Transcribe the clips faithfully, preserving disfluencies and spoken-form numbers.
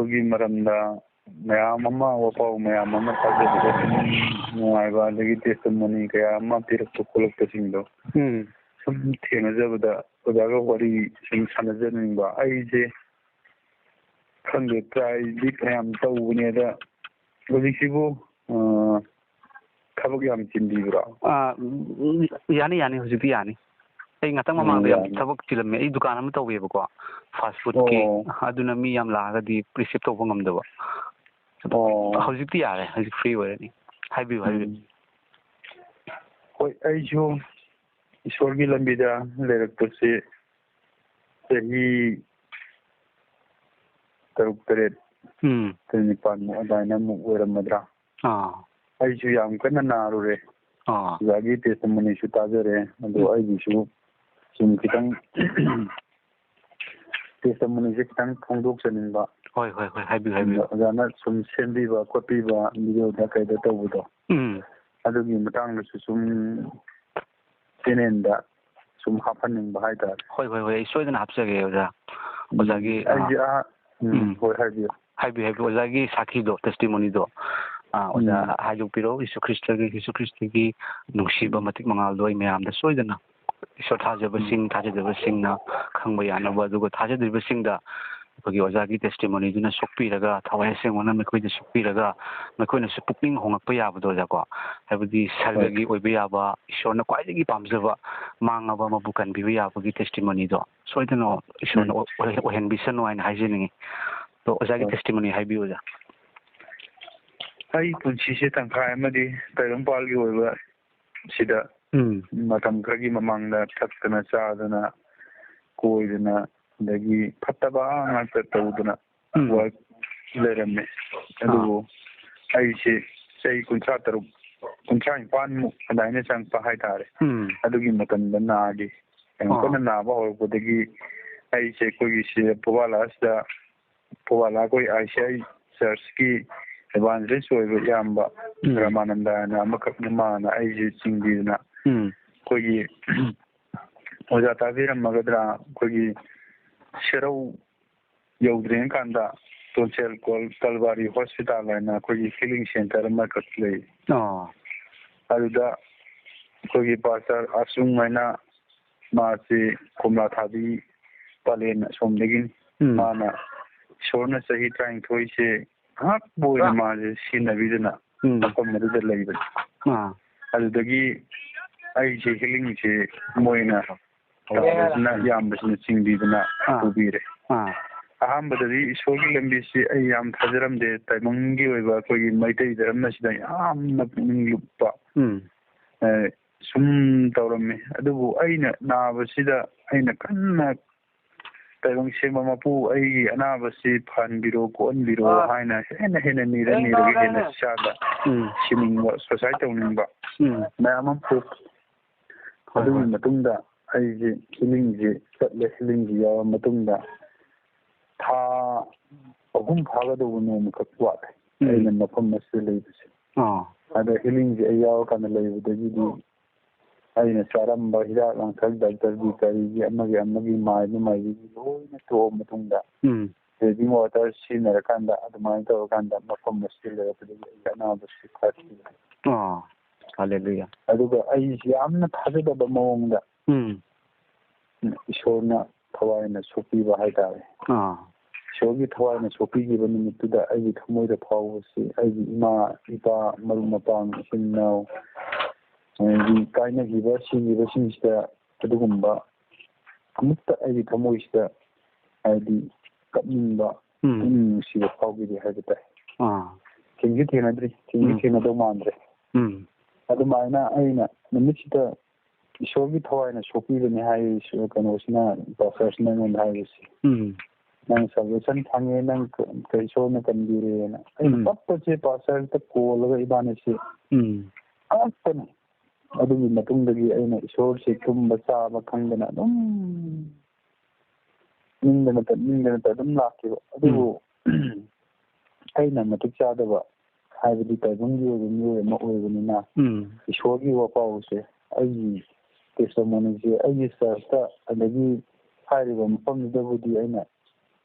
ꯒꯤ ꯃꯔꯝꯗ ꯃꯌꯥꯝ ꯑꯃ, ꯋꯥꯄꯥꯎ ꯃꯌꯥꯝ ꯑꯃ ꯇꯥꯖꯕꯗ ꯁꯨꯝ ꯅꯨꯡꯉꯥꯏꯕ, ꯑꯗꯒꯤ testimony ꯀꯌꯥ ꯑꯃ ꯄꯤꯔꯛꯄ ꯈꯣꯠꯂꯛꯄꯁꯤꯡꯗꯣ ꯎꯝ꯫ ꯁꯨꯝ ꯊꯦꯡꯅꯖꯕꯗ ꯑꯣꯖꯥꯒ ꯋꯥꯔꯤ ꯁꯨꯝ ꯁꯥꯟꯅꯖꯅꯤꯡꯕ꯫ ꯑꯩꯁꯦ ꯈꯪꯗꯦ, try ꯗꯤ ꯐꯅꯌꯥꯝ ꯇꯧꯕꯅꯦ꯫ ꯑꯗ ꯍꯧꯖꯤꯛꯁꯤꯕꯨ, ꯑ, ꯊꯕꯛ ꯌꯥꯝ ꯆꯤꯟꯕꯤꯕ꯭ꯔꯣ? ꯑ, ꯎꯝ, ꯌꯥꯅꯤ, ꯌꯥꯅꯤ, ꯍꯧꯖꯤꯛꯇꯤ ꯌꯥꯅꯤ꯫ ꯑꯩ ꯉꯥꯛꯇꯪ ꯎꯝ, ꯃꯃꯥꯡꯗ ꯌꯥꯝ ꯌꯥꯅꯤ꯫ ꯊꯕꯛ ꯆꯤꯜꯂꯝꯃꯦ꯫ ꯑꯩ ꯗꯨꯀꯥꯟ ꯑꯃ ꯇꯧꯋꯦꯕꯀꯣ, fast food ꯀꯤ꯫ ꯑꯣ꯫ ꯑꯗꯨꯅ ꯃꯤ ꯌꯥꯝ ꯂꯥꯛꯑꯒꯗꯤ receive ꯇꯧꯕ ꯉꯝꯗꯕ꯫ ꯑꯣ꯫ ꯍꯧꯖꯤꯛꯇꯤ ꯌꯥꯔꯦ, ꯍꯧꯖꯤꯛ free ꯑꯣꯏꯔꯅꯤ꯫ ꯍꯥꯏꯕꯤꯌꯨ, ꯍꯥꯏꯕꯤꯌꯨ꯫ ꯎꯝ꯫ ꯍꯣꯏ, ꯑꯩꯁꯨ ꯏꯁꯣꯔꯒꯤ ꯂꯝꯕꯤꯗ ꯂꯩꯔꯛꯄꯁꯦ ꯆꯍꯤ ꯇꯔꯨꯛ, ꯇꯔꯦꯠ, ꯎꯝ꯫ ꯇꯔꯦꯠ, ꯅꯤꯄꯥꯟꯃꯨꯛ ꯑꯗꯨꯃꯥꯏꯅ ꯑꯃꯨꯛ ꯑꯣꯏꯔꯝꯃꯗ꯭ꯔꯥ? ꯑꯥ꯫ ꯑꯩꯁꯨ ꯌꯥꯝ ꯀꯟꯅ ꯅꯥꯔꯨꯔꯦ꯫ ꯑꯥ꯫ ꯑꯣꯖꯥꯒꯤ testimony ꯁꯨ ꯇꯥꯖꯔꯦ, ꯑꯗꯣ ꯎꯝ꯫ ꯑꯩꯒꯤꯁꯨ ꯁꯨꯝ ꯈꯤꯇꯪ testimony ꯁꯦ ꯈꯤꯇꯪ ꯐꯣꯡꯗꯣꯛꯆꯅꯤꯡꯕ꯫ ꯍꯣꯏ, ꯍꯣꯏ, ꯍꯣꯏ, ꯍꯥꯏꯕꯤꯌꯨ, ꯍꯥꯏꯕꯤꯌꯨ꯫ ꯑꯣꯖꯥꯅ ꯁꯨꯝ ꯁꯦꯝꯕꯤꯕ ꯈꯣꯠꯄꯤꯕ video ꯗ ꯀꯩꯗ ꯇꯧꯕꯗꯣ, ꯎꯝ꯫ ꯑꯗꯨꯒꯤ ꯃꯇꯥꯡꯗꯁꯨ ꯁꯨꯝ channel ꯗ ꯁꯨꯝ ꯍꯥꯞꯍꯟꯅꯤꯡꯕ ꯍꯥꯏꯇꯥꯔꯦ꯫ ꯍꯣꯏ, ꯍꯣꯏ, ꯍꯣꯏ, ꯑꯩ ꯁꯣꯏꯗꯅ ꯍꯥꯞꯆꯒꯦ, ꯑꯣꯖꯥ꯫ ꯎꯝ, ꯑꯣꯖꯥꯒꯤ, ꯑ, ꯑꯩꯁꯦ, ꯑ, ꯎꯝ, ꯎꯝ꯫ ꯍꯣꯏ, ꯍꯥꯏꯕꯤꯌꯨ꯫ ꯍꯥꯏꯕꯤꯌꯨ, ꯍꯥꯏꯕꯤꯌꯨ꯫ ꯑꯣꯖꯥꯒꯤ ꯁꯥꯈꯤꯗꯣ, testimony ꯗꯣ, ꯑ, ꯑꯣꯖꯥ ꯎꯝ꯫ ꯍꯥꯏꯗꯣꯛꯄꯤꯔꯣ꯫ ꯌꯤꯁꯨ ꯈ꯭ꯔꯤꯁꯇꯒꯤ, ꯌꯤꯁꯨ ꯈ꯭ꯔꯤꯁꯇꯒꯤ ꯅꯨꯡꯁꯤꯕ ꯎꯝ꯫ ꯃꯇꯤꯛ ꯃꯉꯥꯜꯗꯣ ꯑꯩ ꯃꯌꯥꯝꯗ ꯁꯣꯏꯗꯅ ꯏꯁꯣꯔ ꯊꯥꯖꯕꯁꯤꯡ, ꯎꯝ꯫ ꯊꯥꯖꯗꯕꯁꯤꯡꯅ ꯈꯪꯕ ꯌꯥꯅꯕ, ꯑꯗꯨꯒ ꯊꯥꯖꯗ꯭ꯔꯤꯕꯁꯤꯡꯗ ꯑꯩꯈꯣꯏꯒꯤ ꯑꯣꯖꯥꯒꯤ testimony ꯗꯨꯅ ꯁꯣꯛꯄꯤꯔꯒ, ꯊꯋꯥꯏ ꯑꯁꯦꯡꯕꯅ ꯃꯈꯣꯏꯗ ꯁꯣꯛꯄꯤꯔꯒ, ꯃꯈꯣꯏꯅꯁꯨ ꯄꯨꯛꯅꯤꯡ ꯍꯣꯡꯂꯛꯄ ꯌꯥꯕꯗꯣ, ꯑꯣꯖꯥꯀꯣ, ꯍꯥꯏꯕꯗꯤ ꯍꯣꯏ꯫ ꯁꯔꯒꯒꯤ ꯑꯣꯏꯕ ꯌꯥꯕ, ꯏꯁꯣꯔꯅ ꯈ꯭ꯋꯥꯏꯗꯒꯤ ꯄꯥꯝꯖꯕ, ꯃꯥꯡꯉꯕ ꯑꯃꯕꯨ ꯀꯟꯕꯤꯕ ꯌꯥꯕꯒꯤ testimony ꯗꯣ ꯁꯣꯏꯗꯅ ꯏꯁꯣꯔꯅ ꯎꯝ꯫ ꯑꯣꯏ-, ꯑꯣꯏꯍꯟꯕꯤꯁꯅꯨ ꯍꯥꯏꯅ ꯍꯥꯏꯖꯅꯤꯡꯉꯤ꯫ ꯑꯗꯣ ꯑꯣꯖꯥꯒꯤ ꯍꯣꯏ꯫ testimony ꯍꯥꯏꯕꯤꯌꯨ, ꯑꯣꯖꯥ꯫ ꯑꯩ ꯄꯨꯟꯁꯤꯁꯦ ꯇꯪꯈꯥꯏ ꯑꯃꯗꯤ ꯇꯥꯏꯕꯪꯄꯥꯜꯒꯤ ꯑꯣꯏꯕ ꯁꯤꯗ ꯎꯝ꯫ ꯃꯇꯝ ꯈꯔꯒꯤ ꯃꯃꯥꯡꯗ ꯊꯛꯇꯅ ꯆꯥꯗꯅ ꯀꯣꯏꯗꯅ ꯑꯗꯒꯤ ꯐꯠꯇꯕ ꯉꯥꯛꯇ ꯇꯧꯗꯅ ꯎꯝ꯫ ꯋꯥ-, ꯂꯩꯔꯝꯃꯦ꯫ ꯑꯥ꯫ ꯑꯗꯨꯕꯨ ꯑꯩꯁꯦ ꯆꯍꯤ ꯀꯨꯟꯊ꯭ꯔꯥ ꯇꯔꯨꯛ, ꯀꯨꯟꯊ꯭ꯔꯥ ꯅꯤꯄꯥꯟꯃꯨꯛ ꯑꯗꯨꯃꯥꯏꯅ ꯆꯪꯉꯛꯄ ꯍꯥꯏꯇꯥꯔꯦ꯫ ꯎꯝ꯫ ꯑꯗꯨꯒꯤ ꯃꯇꯝꯗ ꯅꯥꯈꯤ꯫ ꯌꯥꯝ ꯑꯥ꯫ ꯀꯟꯅ ꯅꯥꯕ ꯍꯧꯔꯛꯄꯗꯒꯤ ꯑꯩꯁꯦ ꯑꯩꯈꯣꯏꯒꯤ ꯁꯤꯗ ꯐꯨꯕꯥꯂꯥꯁꯤꯗ ꯐꯨꯕꯥꯂꯥ ꯑꯩꯈꯣꯏ ICI church ꯀꯤ evangelist ꯑꯣꯏꯕ ꯏꯌꯥꯝꯕ ꯎꯝ꯫ ꯔꯃꯥꯅꯟꯗꯅ ꯑꯃꯈꯛꯅ ꯃꯥꯅ ꯑꯩꯁꯦ ꯆꯤꯡꯕꯤꯗꯅ ꯎꯝ꯫ ꯑꯩꯈꯣꯏꯒꯤ ꯑꯣꯖꯥ ꯇꯥꯕꯤꯔꯝꯃꯒꯗ꯭ꯔꯥ, ꯑꯩꯈꯣꯏꯒꯤ ꯁꯦꯔꯧ ꯌꯧꯗ꯭ꯔꯤꯉꯩ ꯀꯥꯟꯗ ꯇꯣꯟꯁꯦꯜ ꯀꯣꯜ ꯀꯜꯕꯥꯔꯤ ꯍꯣꯁꯄꯤꯇꯥꯜ ꯍꯥꯏꯅ ꯑꯩꯈꯣꯏꯒꯤ ꯍꯤꯂꯤꯡ ꯁꯦꯟꯇꯔ ꯑꯃꯈꯛ ꯂꯩ꯫ ꯑꯣ꯫ ꯑꯗꯨꯗ ꯑꯩꯈꯣꯏꯒꯤ ꯄꯥꯁꯇꯔ ꯑꯁꯨꯡ ꯍꯥꯏꯅ, ꯃꯥꯁꯤ ꯀꯣꯝꯂꯥ ꯊꯥꯕꯤ ꯄꯂꯦꯟ ꯑꯁꯣꯝꯗꯒꯤꯅꯤ꯫ ꯎꯝ꯫ ꯃꯥꯅ ꯏꯁꯣꯔꯅ ꯆꯍꯤ ꯇꯔꯥꯅꯤꯊꯣꯏꯁꯦ ꯉꯥꯏꯍꯥꯛꯄꯨ ꯑꯣꯏꯅ ꯃꯥꯁꯦ ꯁꯤꯖꯤꯟꯅꯕꯤꯗꯅ ꯎꯝ꯫ ꯃꯐꯝ ꯑꯗꯨꯗ ꯂꯩꯕꯅꯤ꯫ ꯑꯥ꯫ ꯑꯗꯨꯗꯒꯤ ꯑꯩꯁꯦ ꯍꯤꯂꯤꯡꯁꯦ ꯃꯣꯏꯅ ꯇꯥꯕꯁꯤꯅ ꯏꯌꯥꯝꯕꯁꯤꯅ ꯆꯤꯡꯕꯤꯗꯅ ꯑꯥ꯫ ꯄꯨꯕꯤꯔꯦ꯫ ꯑꯥ꯫ ꯑꯍꯥꯟꯕꯗꯗꯤ ꯏꯁꯣꯔꯒꯤ ꯂꯝꯕꯤꯁꯤ ꯑꯩ ꯌꯥꯝ ꯊꯥꯖꯔꯝꯗꯦ꯫ ꯇꯥꯏꯕꯪꯒꯤ ꯑꯣꯏꯕ ꯑꯩꯈꯣꯏꯒꯤ ꯃꯩꯇꯩ ꯙꯔꯃꯁꯤꯗ ꯌꯥꯝꯅ ꯄꯨꯛꯅꯤꯡ ꯂꯨꯞꯄ, ꯎꯝ꯫ ꯑ, ꯁꯨꯝ ꯇꯧꯔꯝꯃꯤ꯫ ꯑꯗꯨꯕꯨ ꯑꯩꯅ ꯅꯥꯕꯁꯤꯗ ꯑꯩꯅ ꯀꯟꯅ ꯇꯥꯏꯕꯪ ꯁꯦꯝꯕ ꯃꯄꯨ, ꯑꯩꯒꯤ ꯑꯅꯥꯕꯁꯤ ꯐꯍꯟꯕꯤꯔꯣ, ꯀꯣꯛꯍꯟꯕꯤꯔꯣ ꯑꯥ꯫ ꯍꯥꯏꯅ ꯍꯦꯟꯅ ꯍꯦꯟꯅ ꯅꯤꯔ ꯑꯩ ꯅꯤꯔꯒ ꯍꯦꯟꯅ ꯅꯥꯔꯦꯅꯦ꯫ ꯏꯁꯥꯗ ꯎꯝ꯫ ꯁꯤꯅꯤꯡꯕ, ꯁꯨꯁꯥꯏꯠ ꯇꯧꯅꯤꯡꯕ ꯎꯝ꯫ ꯃꯌꯥꯝ ꯑꯃ ꯄꯣꯛꯈꯤ꯫ ꯍꯣꯏ, ꯑꯗꯨꯒꯤ ꯍꯣꯏ꯫ ꯃꯇꯨꯡꯗ ꯑꯩꯁꯦ ꯍꯤꯂꯤꯡꯁꯦ ꯆꯠꯂꯦ꯫ ꯍꯤꯂꯤꯡꯁꯦ ꯌꯥꯎꯔ ꯃꯇꯨꯡꯗ ꯊꯥ ꯑꯍꯨꯝ ꯐꯥꯒꯗꯧꯕ ꯅꯣꯡꯃꯈꯛ ꯋꯥꯠꯂꯦ ꯎꯝ꯫ ꯑꯩꯅ ꯃꯐꯝ ꯑꯁꯤꯗ ꯂꯩꯕꯁꯦ꯫ ꯑꯥ꯫ ꯑꯗ ꯍꯤꯂꯤꯡꯁꯦ ꯑꯩ ꯌꯥꯎꯔꯀꯥꯟꯗ ꯂꯩꯕꯗꯒꯤꯗꯤ ꯑꯩꯅ ꯆꯥꯔꯝꯕ ꯍꯤꯗꯥꯛ ꯂꯥꯡꯊꯛ, ꯗꯥꯛꯇꯔꯒꯤ ꯀꯔꯤꯒꯤ ꯑꯃꯒꯤ ꯑꯃꯒꯤ ꯃꯥꯏꯕ ꯃꯥꯏꯕꯤꯒꯤ ꯂꯣꯏꯅ ꯇꯣꯛꯑ ꯃꯇꯨꯡꯗ ꯎꯝ꯫ ꯕ꯭ꯂꯤꯗꯤꯡ ꯋꯥꯇꯔ ꯁꯤꯖꯤꯟꯅꯔꯀꯥꯟꯗ ꯑꯗꯨꯃꯥꯏꯅ ꯇꯧꯔꯀꯥꯟꯗ ꯃꯐꯝ ꯑꯁꯤꯗ ꯂꯩꯔꯛꯄꯗꯒꯤ ꯑꯩꯒꯤ ꯑꯅꯥꯕꯁꯤ ꯐꯈꯤꯕꯅꯤ꯫ ꯑꯥ꯫ ꯍꯜꯂꯦꯂꯨꯌꯥ꯫ ꯑꯗꯨꯒ ꯑꯩꯁꯤ ꯌꯥꯝꯅ ꯊꯥꯖꯗꯕ ꯃꯑꯣꯡꯗ ꯎꯝ꯫ ꯏꯁꯣꯔꯅ ꯊꯋꯥꯏꯅ ꯁꯣꯛꯄꯤꯕ ꯍꯥꯏꯇꯥꯔꯦ꯫ ꯑꯥ꯫ ꯏꯁꯣꯔꯒꯤ ꯊꯋꯥꯏꯅ ꯁꯣꯛꯄꯤꯈꯤꯕ ꯅꯨꯃꯤꯠꯇꯨꯗ ꯑꯩꯒꯤ ꯊꯃꯣꯏꯗ ꯐꯥꯎꯕꯁꯤ ꯑꯩꯒꯤ ꯏꯃꯥ, ꯏꯄꯥ, ꯃꯔꯨꯞ ꯃꯄꯥꯡ, ꯏꯆꯤꯟ ꯏꯅꯥꯎ, ꯍꯥꯏꯗꯤ ꯀꯥꯏꯅꯈꯤꯕ, ꯁꯤꯈꯤꯕꯁꯤꯡꯁꯤꯗ ꯑꯗꯨꯒꯨꯝꯕ ꯑꯃꯨꯛꯇ ꯑꯩꯒꯤ ꯊꯃꯣꯏꯁꯤꯗ ꯍꯥꯏꯗꯤ ꯀꯞꯅꯤꯡꯕ, ꯎꯝ꯫ ꯄꯨꯛꯅꯤꯡ ꯅꯨꯡꯁꯤꯕ ꯐꯥꯎꯈꯤꯗꯦ ꯍꯥꯏꯕ ꯇꯥꯏ꯫ ꯑꯥ꯫ ꯊꯦꯡꯁꯨ ꯊꯦꯡꯅꯗ꯭ꯔꯤ, ꯊꯦꯡꯁꯨ ꯎꯝ꯫ ꯊꯦꯡꯅꯗꯧ ꯃꯥꯟꯗ꯭ꯔꯦ꯫ ꯎꯝ꯫ ꯑꯗꯨꯃꯥꯏꯅ ꯑꯩꯅ ꯅꯨꯃꯤꯠꯁꯤꯗ ꯏꯁꯣꯔꯒꯤ ꯊꯋꯥꯏꯅ ꯁꯣꯛꯄꯤꯕꯅꯤ ꯍꯥꯏ, ꯀꯩꯅꯣꯁꯤꯅ, ꯄꯥꯁꯇꯔꯁꯤꯅ ꯑꯩꯉꯣꯟꯗ ꯍꯥꯏꯕꯁꯦ꯫ ꯎꯝ꯫ "ꯅꯪ salvation ꯐꯪꯉꯦ, ꯅꯪ ꯀ-, ꯀ-, ꯏꯁꯣꯔꯅ ꯀꯟꯕꯤꯔꯦꯅ"꯫ ꯑꯩꯅ ꯎꯝ꯫ ꯀꯞꯄꯁꯦ ꯄꯥꯁꯇꯔꯗ ꯀꯣꯜꯂꯒ ꯏꯕꯥꯅꯤꯁꯦ ꯎꯝ꯫ ꯀꯞꯄꯅꯤ꯫ ꯑꯗꯨꯒꯤ ꯃꯇꯨꯡꯗꯒꯤ ꯑꯩꯅ ꯏꯁꯣꯔꯁꯦ ꯇꯨꯝꯕ ꯆꯥꯕ ꯈꯪꯗꯅ ꯑꯗꯨꯝ ꯅꯤꯡꯗꯅꯇ, ꯅꯤꯡꯗꯅꯇ ꯑꯗꯨꯝ ꯂꯥꯛꯈꯤꯕ꯫ ꯑꯗꯨꯕꯨ ꯎꯝ꯫ ꯑꯩꯅ ꯃꯇꯤꯛ ꯆꯥꯗꯕ, ꯍꯥꯏꯕꯗꯤ ꯇꯥꯏꯕꯪꯒꯤ ꯑꯣꯏꯕ ꯃꯤꯑꯣꯏ ꯑꯃ ꯑꯣꯏꯕꯅꯤꯅ, ꯎꯝ꯫ ꯏꯁꯣꯔꯒꯤ ꯋꯥꯄꯥꯎꯁꯦ, ꯑꯩꯒꯤ testimonyꯁꯦ, ꯑꯩꯒꯤ churchꯇ, ꯑꯗꯒꯤ ꯍꯥꯏꯔꯤꯕ ꯃꯐꯝꯗꯨꯗꯕꯨꯗꯤ ꯑꯩꯅ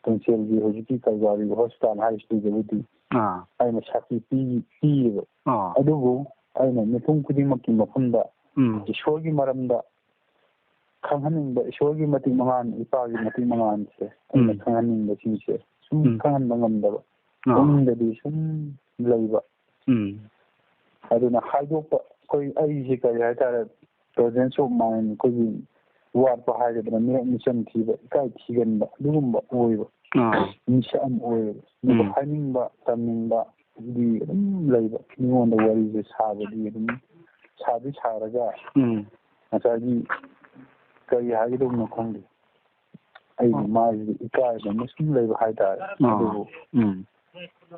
ꯇꯣꯟꯁꯦꯜꯒꯤ ꯍꯧꯖꯤꯛꯀꯤ ꯀꯜꯕꯥꯔꯤ ꯍꯣꯁꯄꯤꯇꯥꯜ ꯍꯥꯏꯔꯤꯁꯤꯗꯕꯨꯗꯤ ꯑꯥ꯫ ꯑꯩꯅ ꯁꯥꯈꯤ ꯄꯤ-, ꯄꯤꯌꯦꯕ꯫ ꯑꯥ꯫ ꯑꯗꯨꯕꯨ ꯑꯩꯅ ꯃꯤꯄꯨꯝ ꯈꯨꯗꯤꯡꯃꯛꯀꯤ ꯃꯐꯝꯗ ꯎꯝ꯫ ꯏꯁꯣꯔꯒꯤ ꯃꯔꯝꯗ ꯈꯪꯍꯟꯅꯤꯡꯕ, ꯏꯁꯣꯔꯒꯤ ꯃꯇꯤꯛ ꯃꯉꯥꯜ, ꯏꯄꯥꯒꯤ ꯃꯇꯤꯛ ꯃꯉꯥꯜꯁꯦ ꯑꯩꯅ ꯎꯝ꯫ ꯈꯪꯍꯟꯅꯤꯡꯕꯁꯤꯡꯁꯦ ꯁꯨꯝ ꯎꯝ꯫ ꯈꯪꯍꯟꯕ ꯉꯝꯗꯕ, ꯑꯥ꯫ ꯄꯨꯛꯅꯤꯡꯗꯗꯤ ꯁꯨꯝ ꯂꯩꯕ꯫ ꯎꯝ꯫ ꯑꯗꯨꯅ ꯍꯥꯏꯗꯣꯛꯄ, ꯑꯩꯈꯣꯏ, ꯑꯩꯁꯦ ꯀꯔꯤ ꯍꯥꯏꯇꯥꯔꯦ, presence of mind, ꯑꯩꯈꯣꯏꯒꯤ ꯋꯥꯠꯄ ꯍꯥꯏꯒꯗ꯭ꯔꯥ, ꯃꯤꯔꯛ ꯃꯤꯆꯝ ꯊꯤꯕ, ꯏꯀꯥꯏ ꯊꯤꯒꯟꯕ, ꯑꯗꯨꯒꯨꯝꯕ ꯑꯣꯏꯕ ꯑꯥ꯫ ꯃꯤꯁꯛ ꯑꯃ ꯑꯣꯏꯌꯦꯕ꯫ ꯑꯗꯨꯒ ꯎꯝ꯫ ꯍꯥꯏꯅꯤꯡꯕ, ꯇꯝꯅꯤꯡꯕꯗꯤ ꯑꯗꯨꯝ ꯂꯩꯕ꯫ ꯃꯤꯉꯣꯟꯗ ꯋꯥꯔꯤꯁꯦ ꯁꯥꯕꯗꯤ ꯑꯗꯨꯝ ꯁꯥꯗꯤ ꯁꯥꯔꯒ ꯎꯝ꯫ ꯉꯁꯥꯏꯒꯤ ꯀꯔꯤ ꯍꯥꯏꯒꯗꯧꯕꯅꯣ ꯈꯪꯗꯦ꯫ ꯑꯩꯒꯤ ꯑꯣ꯫ ꯃꯥꯏꯁꯤꯗ ꯏꯀꯥꯏꯕ ꯑꯃ ꯁꯨꯝ ꯂꯩꯕ ꯍꯥꯏꯇꯥꯔꯦ꯫ ꯑꯣ꯫ ꯑꯗꯨꯕꯨ ꯎꯝ꯫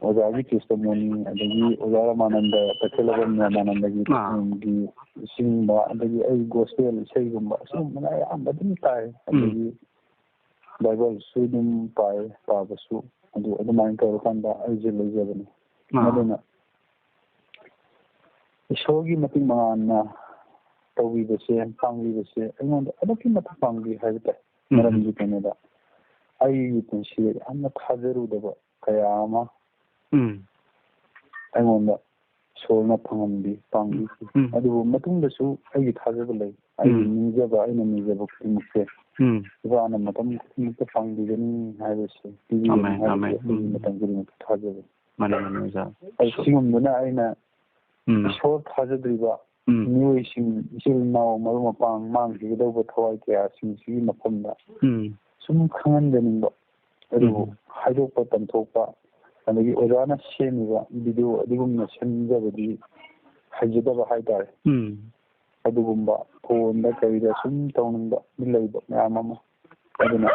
ꯑꯣꯖꯥꯒꯤ testimony, ꯑꯗꯒꯤ ꯑꯣꯖꯥ ꯔꯥꯃꯥꯅꯟꯗ, ꯇꯈꯦꯜꯂꯩꯕꯝ ꯔꯥꯃꯥꯅꯟꯗꯒꯤ ꯑꯥ꯫ ꯒꯤ ꯆꯤꯡꯕ, ꯑꯗꯒꯤ ꯑꯩ gospel ꯏꯁꯩꯒꯨꯝꯕ ꯁꯤꯒꯨꯝꯕꯅ ꯑꯌꯥꯝꯕ ꯑꯗꯨꯝ ꯇꯥꯏ꯫ ꯎꯝ꯫ ꯑꯗꯒꯤ Bible ꯁꯨ ꯑꯗꯨꯝ ꯄꯥꯏ, ꯄꯥꯕꯁꯨ꯫ ꯑꯗꯨ ꯑꯗꯨꯃꯥꯏꯅ ꯇꯧꯔꯀꯥꯟꯗ ꯑꯩꯁꯦ ꯂꯩꯖꯕꯅꯤ꯫ ꯑꯥ꯫ ꯑꯗꯨꯅ ꯏꯁꯣꯔꯒꯤ ꯃꯇꯤꯛ ꯃꯉꯥꯜꯅ ꯇꯧꯕꯤꯕꯁꯦ, ꯄꯥꯡꯕꯤꯕꯁꯦ ꯑꯩꯉꯣꯟꯗ ꯑꯗꯨꯛꯀꯤ ꯃꯇꯤꯛ ꯄꯥꯡꯕꯤ ꯍꯥꯏꯕ ꯇꯥꯏ꯫ ꯎꯝ꯫ ꯃꯔꯝꯗꯤ ꯀꯩꯅꯣꯗ, ꯑꯩꯒꯤ ꯄꯨꯟꯁꯤꯗ ꯌꯥꯝꯅ ꯊꯥꯖꯔꯨꯗꯕ ꯀꯌꯥ ꯑꯃ ꯎꯝ꯫ ꯑꯩꯉꯣꯟꯗ ꯏꯁꯣꯔꯅ ꯐꯪꯍꯟꯕꯤ, ꯄꯥꯡꯕꯤ꯫ ꯎꯝ꯫ ꯑꯗꯨꯕꯨ ꯃꯇꯨꯡꯗꯁꯨ ꯑꯩꯒꯤ ꯊꯥꯖꯕ ꯂꯩ꯫ ꯑꯩꯒꯤ ꯎꯝ꯫ ꯅꯤꯡꯖꯕ, ꯑꯩꯅ ꯅꯤꯖꯕ ꯈꯨꯗꯤꯡꯃꯛꯁꯦ ꯎꯝ꯫ ꯏꯄꯥꯅ ꯃꯇꯝ ꯈꯨꯗꯤꯡꯃꯛꯇ ꯄꯥꯡꯕꯤꯒꯅꯤ ꯍꯥꯏꯕꯁꯦ, ꯄꯤꯕꯤꯒꯅꯤ ꯑꯃꯦꯟ, ꯍꯥꯏꯕꯁꯦ ꯑꯃꯦꯟ꯫ ꯑꯩꯒꯤ ꯎꯝ꯫ ꯃꯇꯝ ꯈꯨꯗꯤꯡꯃꯛꯇ ꯊꯥꯖꯕ꯫ ꯃꯥꯅꯦ, ꯃꯥꯅꯦ, ꯑꯣꯖꯥ꯫ ꯑꯩ ꯁꯤꯒꯨꯝꯕꯅ ꯑꯩꯅ ꯎꯝ꯫ ꯏꯁꯣꯔ ꯊꯥꯖꯗ꯭ꯔꯤꯕ ꯎꯝ꯫ ꯃꯤꯑꯣꯏꯁꯤꯡ, ꯏꯆꯤꯜ ꯏꯅꯥꯎ, ꯃꯔꯨꯞ ꯃꯄꯥꯡ ꯃꯥꯡꯈꯤꯒꯗꯧꯕ ꯊꯋꯥꯏ ꯀꯌꯥꯁꯤꯡꯁꯤꯒꯤ ꯃꯐꯝꯗ ꯎꯝ꯫ ꯁꯨꯝ ꯈꯪꯍꯟꯖꯅꯤꯡꯕ꯫ ꯑꯗꯨꯕꯨ ꯎꯝ꯫ ꯍꯥꯏꯗꯣꯛꯄ ꯇꯝꯊꯣꯛꯄ, ꯑꯗꯒꯤ ꯑꯣꯖꯥꯅ ꯁꯦꯝꯃꯤꯕ video ꯑꯗꯨꯒꯨꯝꯅ ꯁꯦꯝꯖꯕꯗꯤ ꯍꯩꯖꯗꯕ ꯍꯥꯏꯇꯥꯔꯦ꯫ ꯎꯝ꯫ ꯑꯗꯨꯒꯨꯝꯕ phone ꯗ ꯀꯩꯗ ꯁꯨꯝ ꯇꯧꯅꯤꯡꯕ ꯃꯤ ꯂꯩꯕ ꯃꯌꯥꯝ ꯑꯃ꯫ ꯑꯗꯨꯅ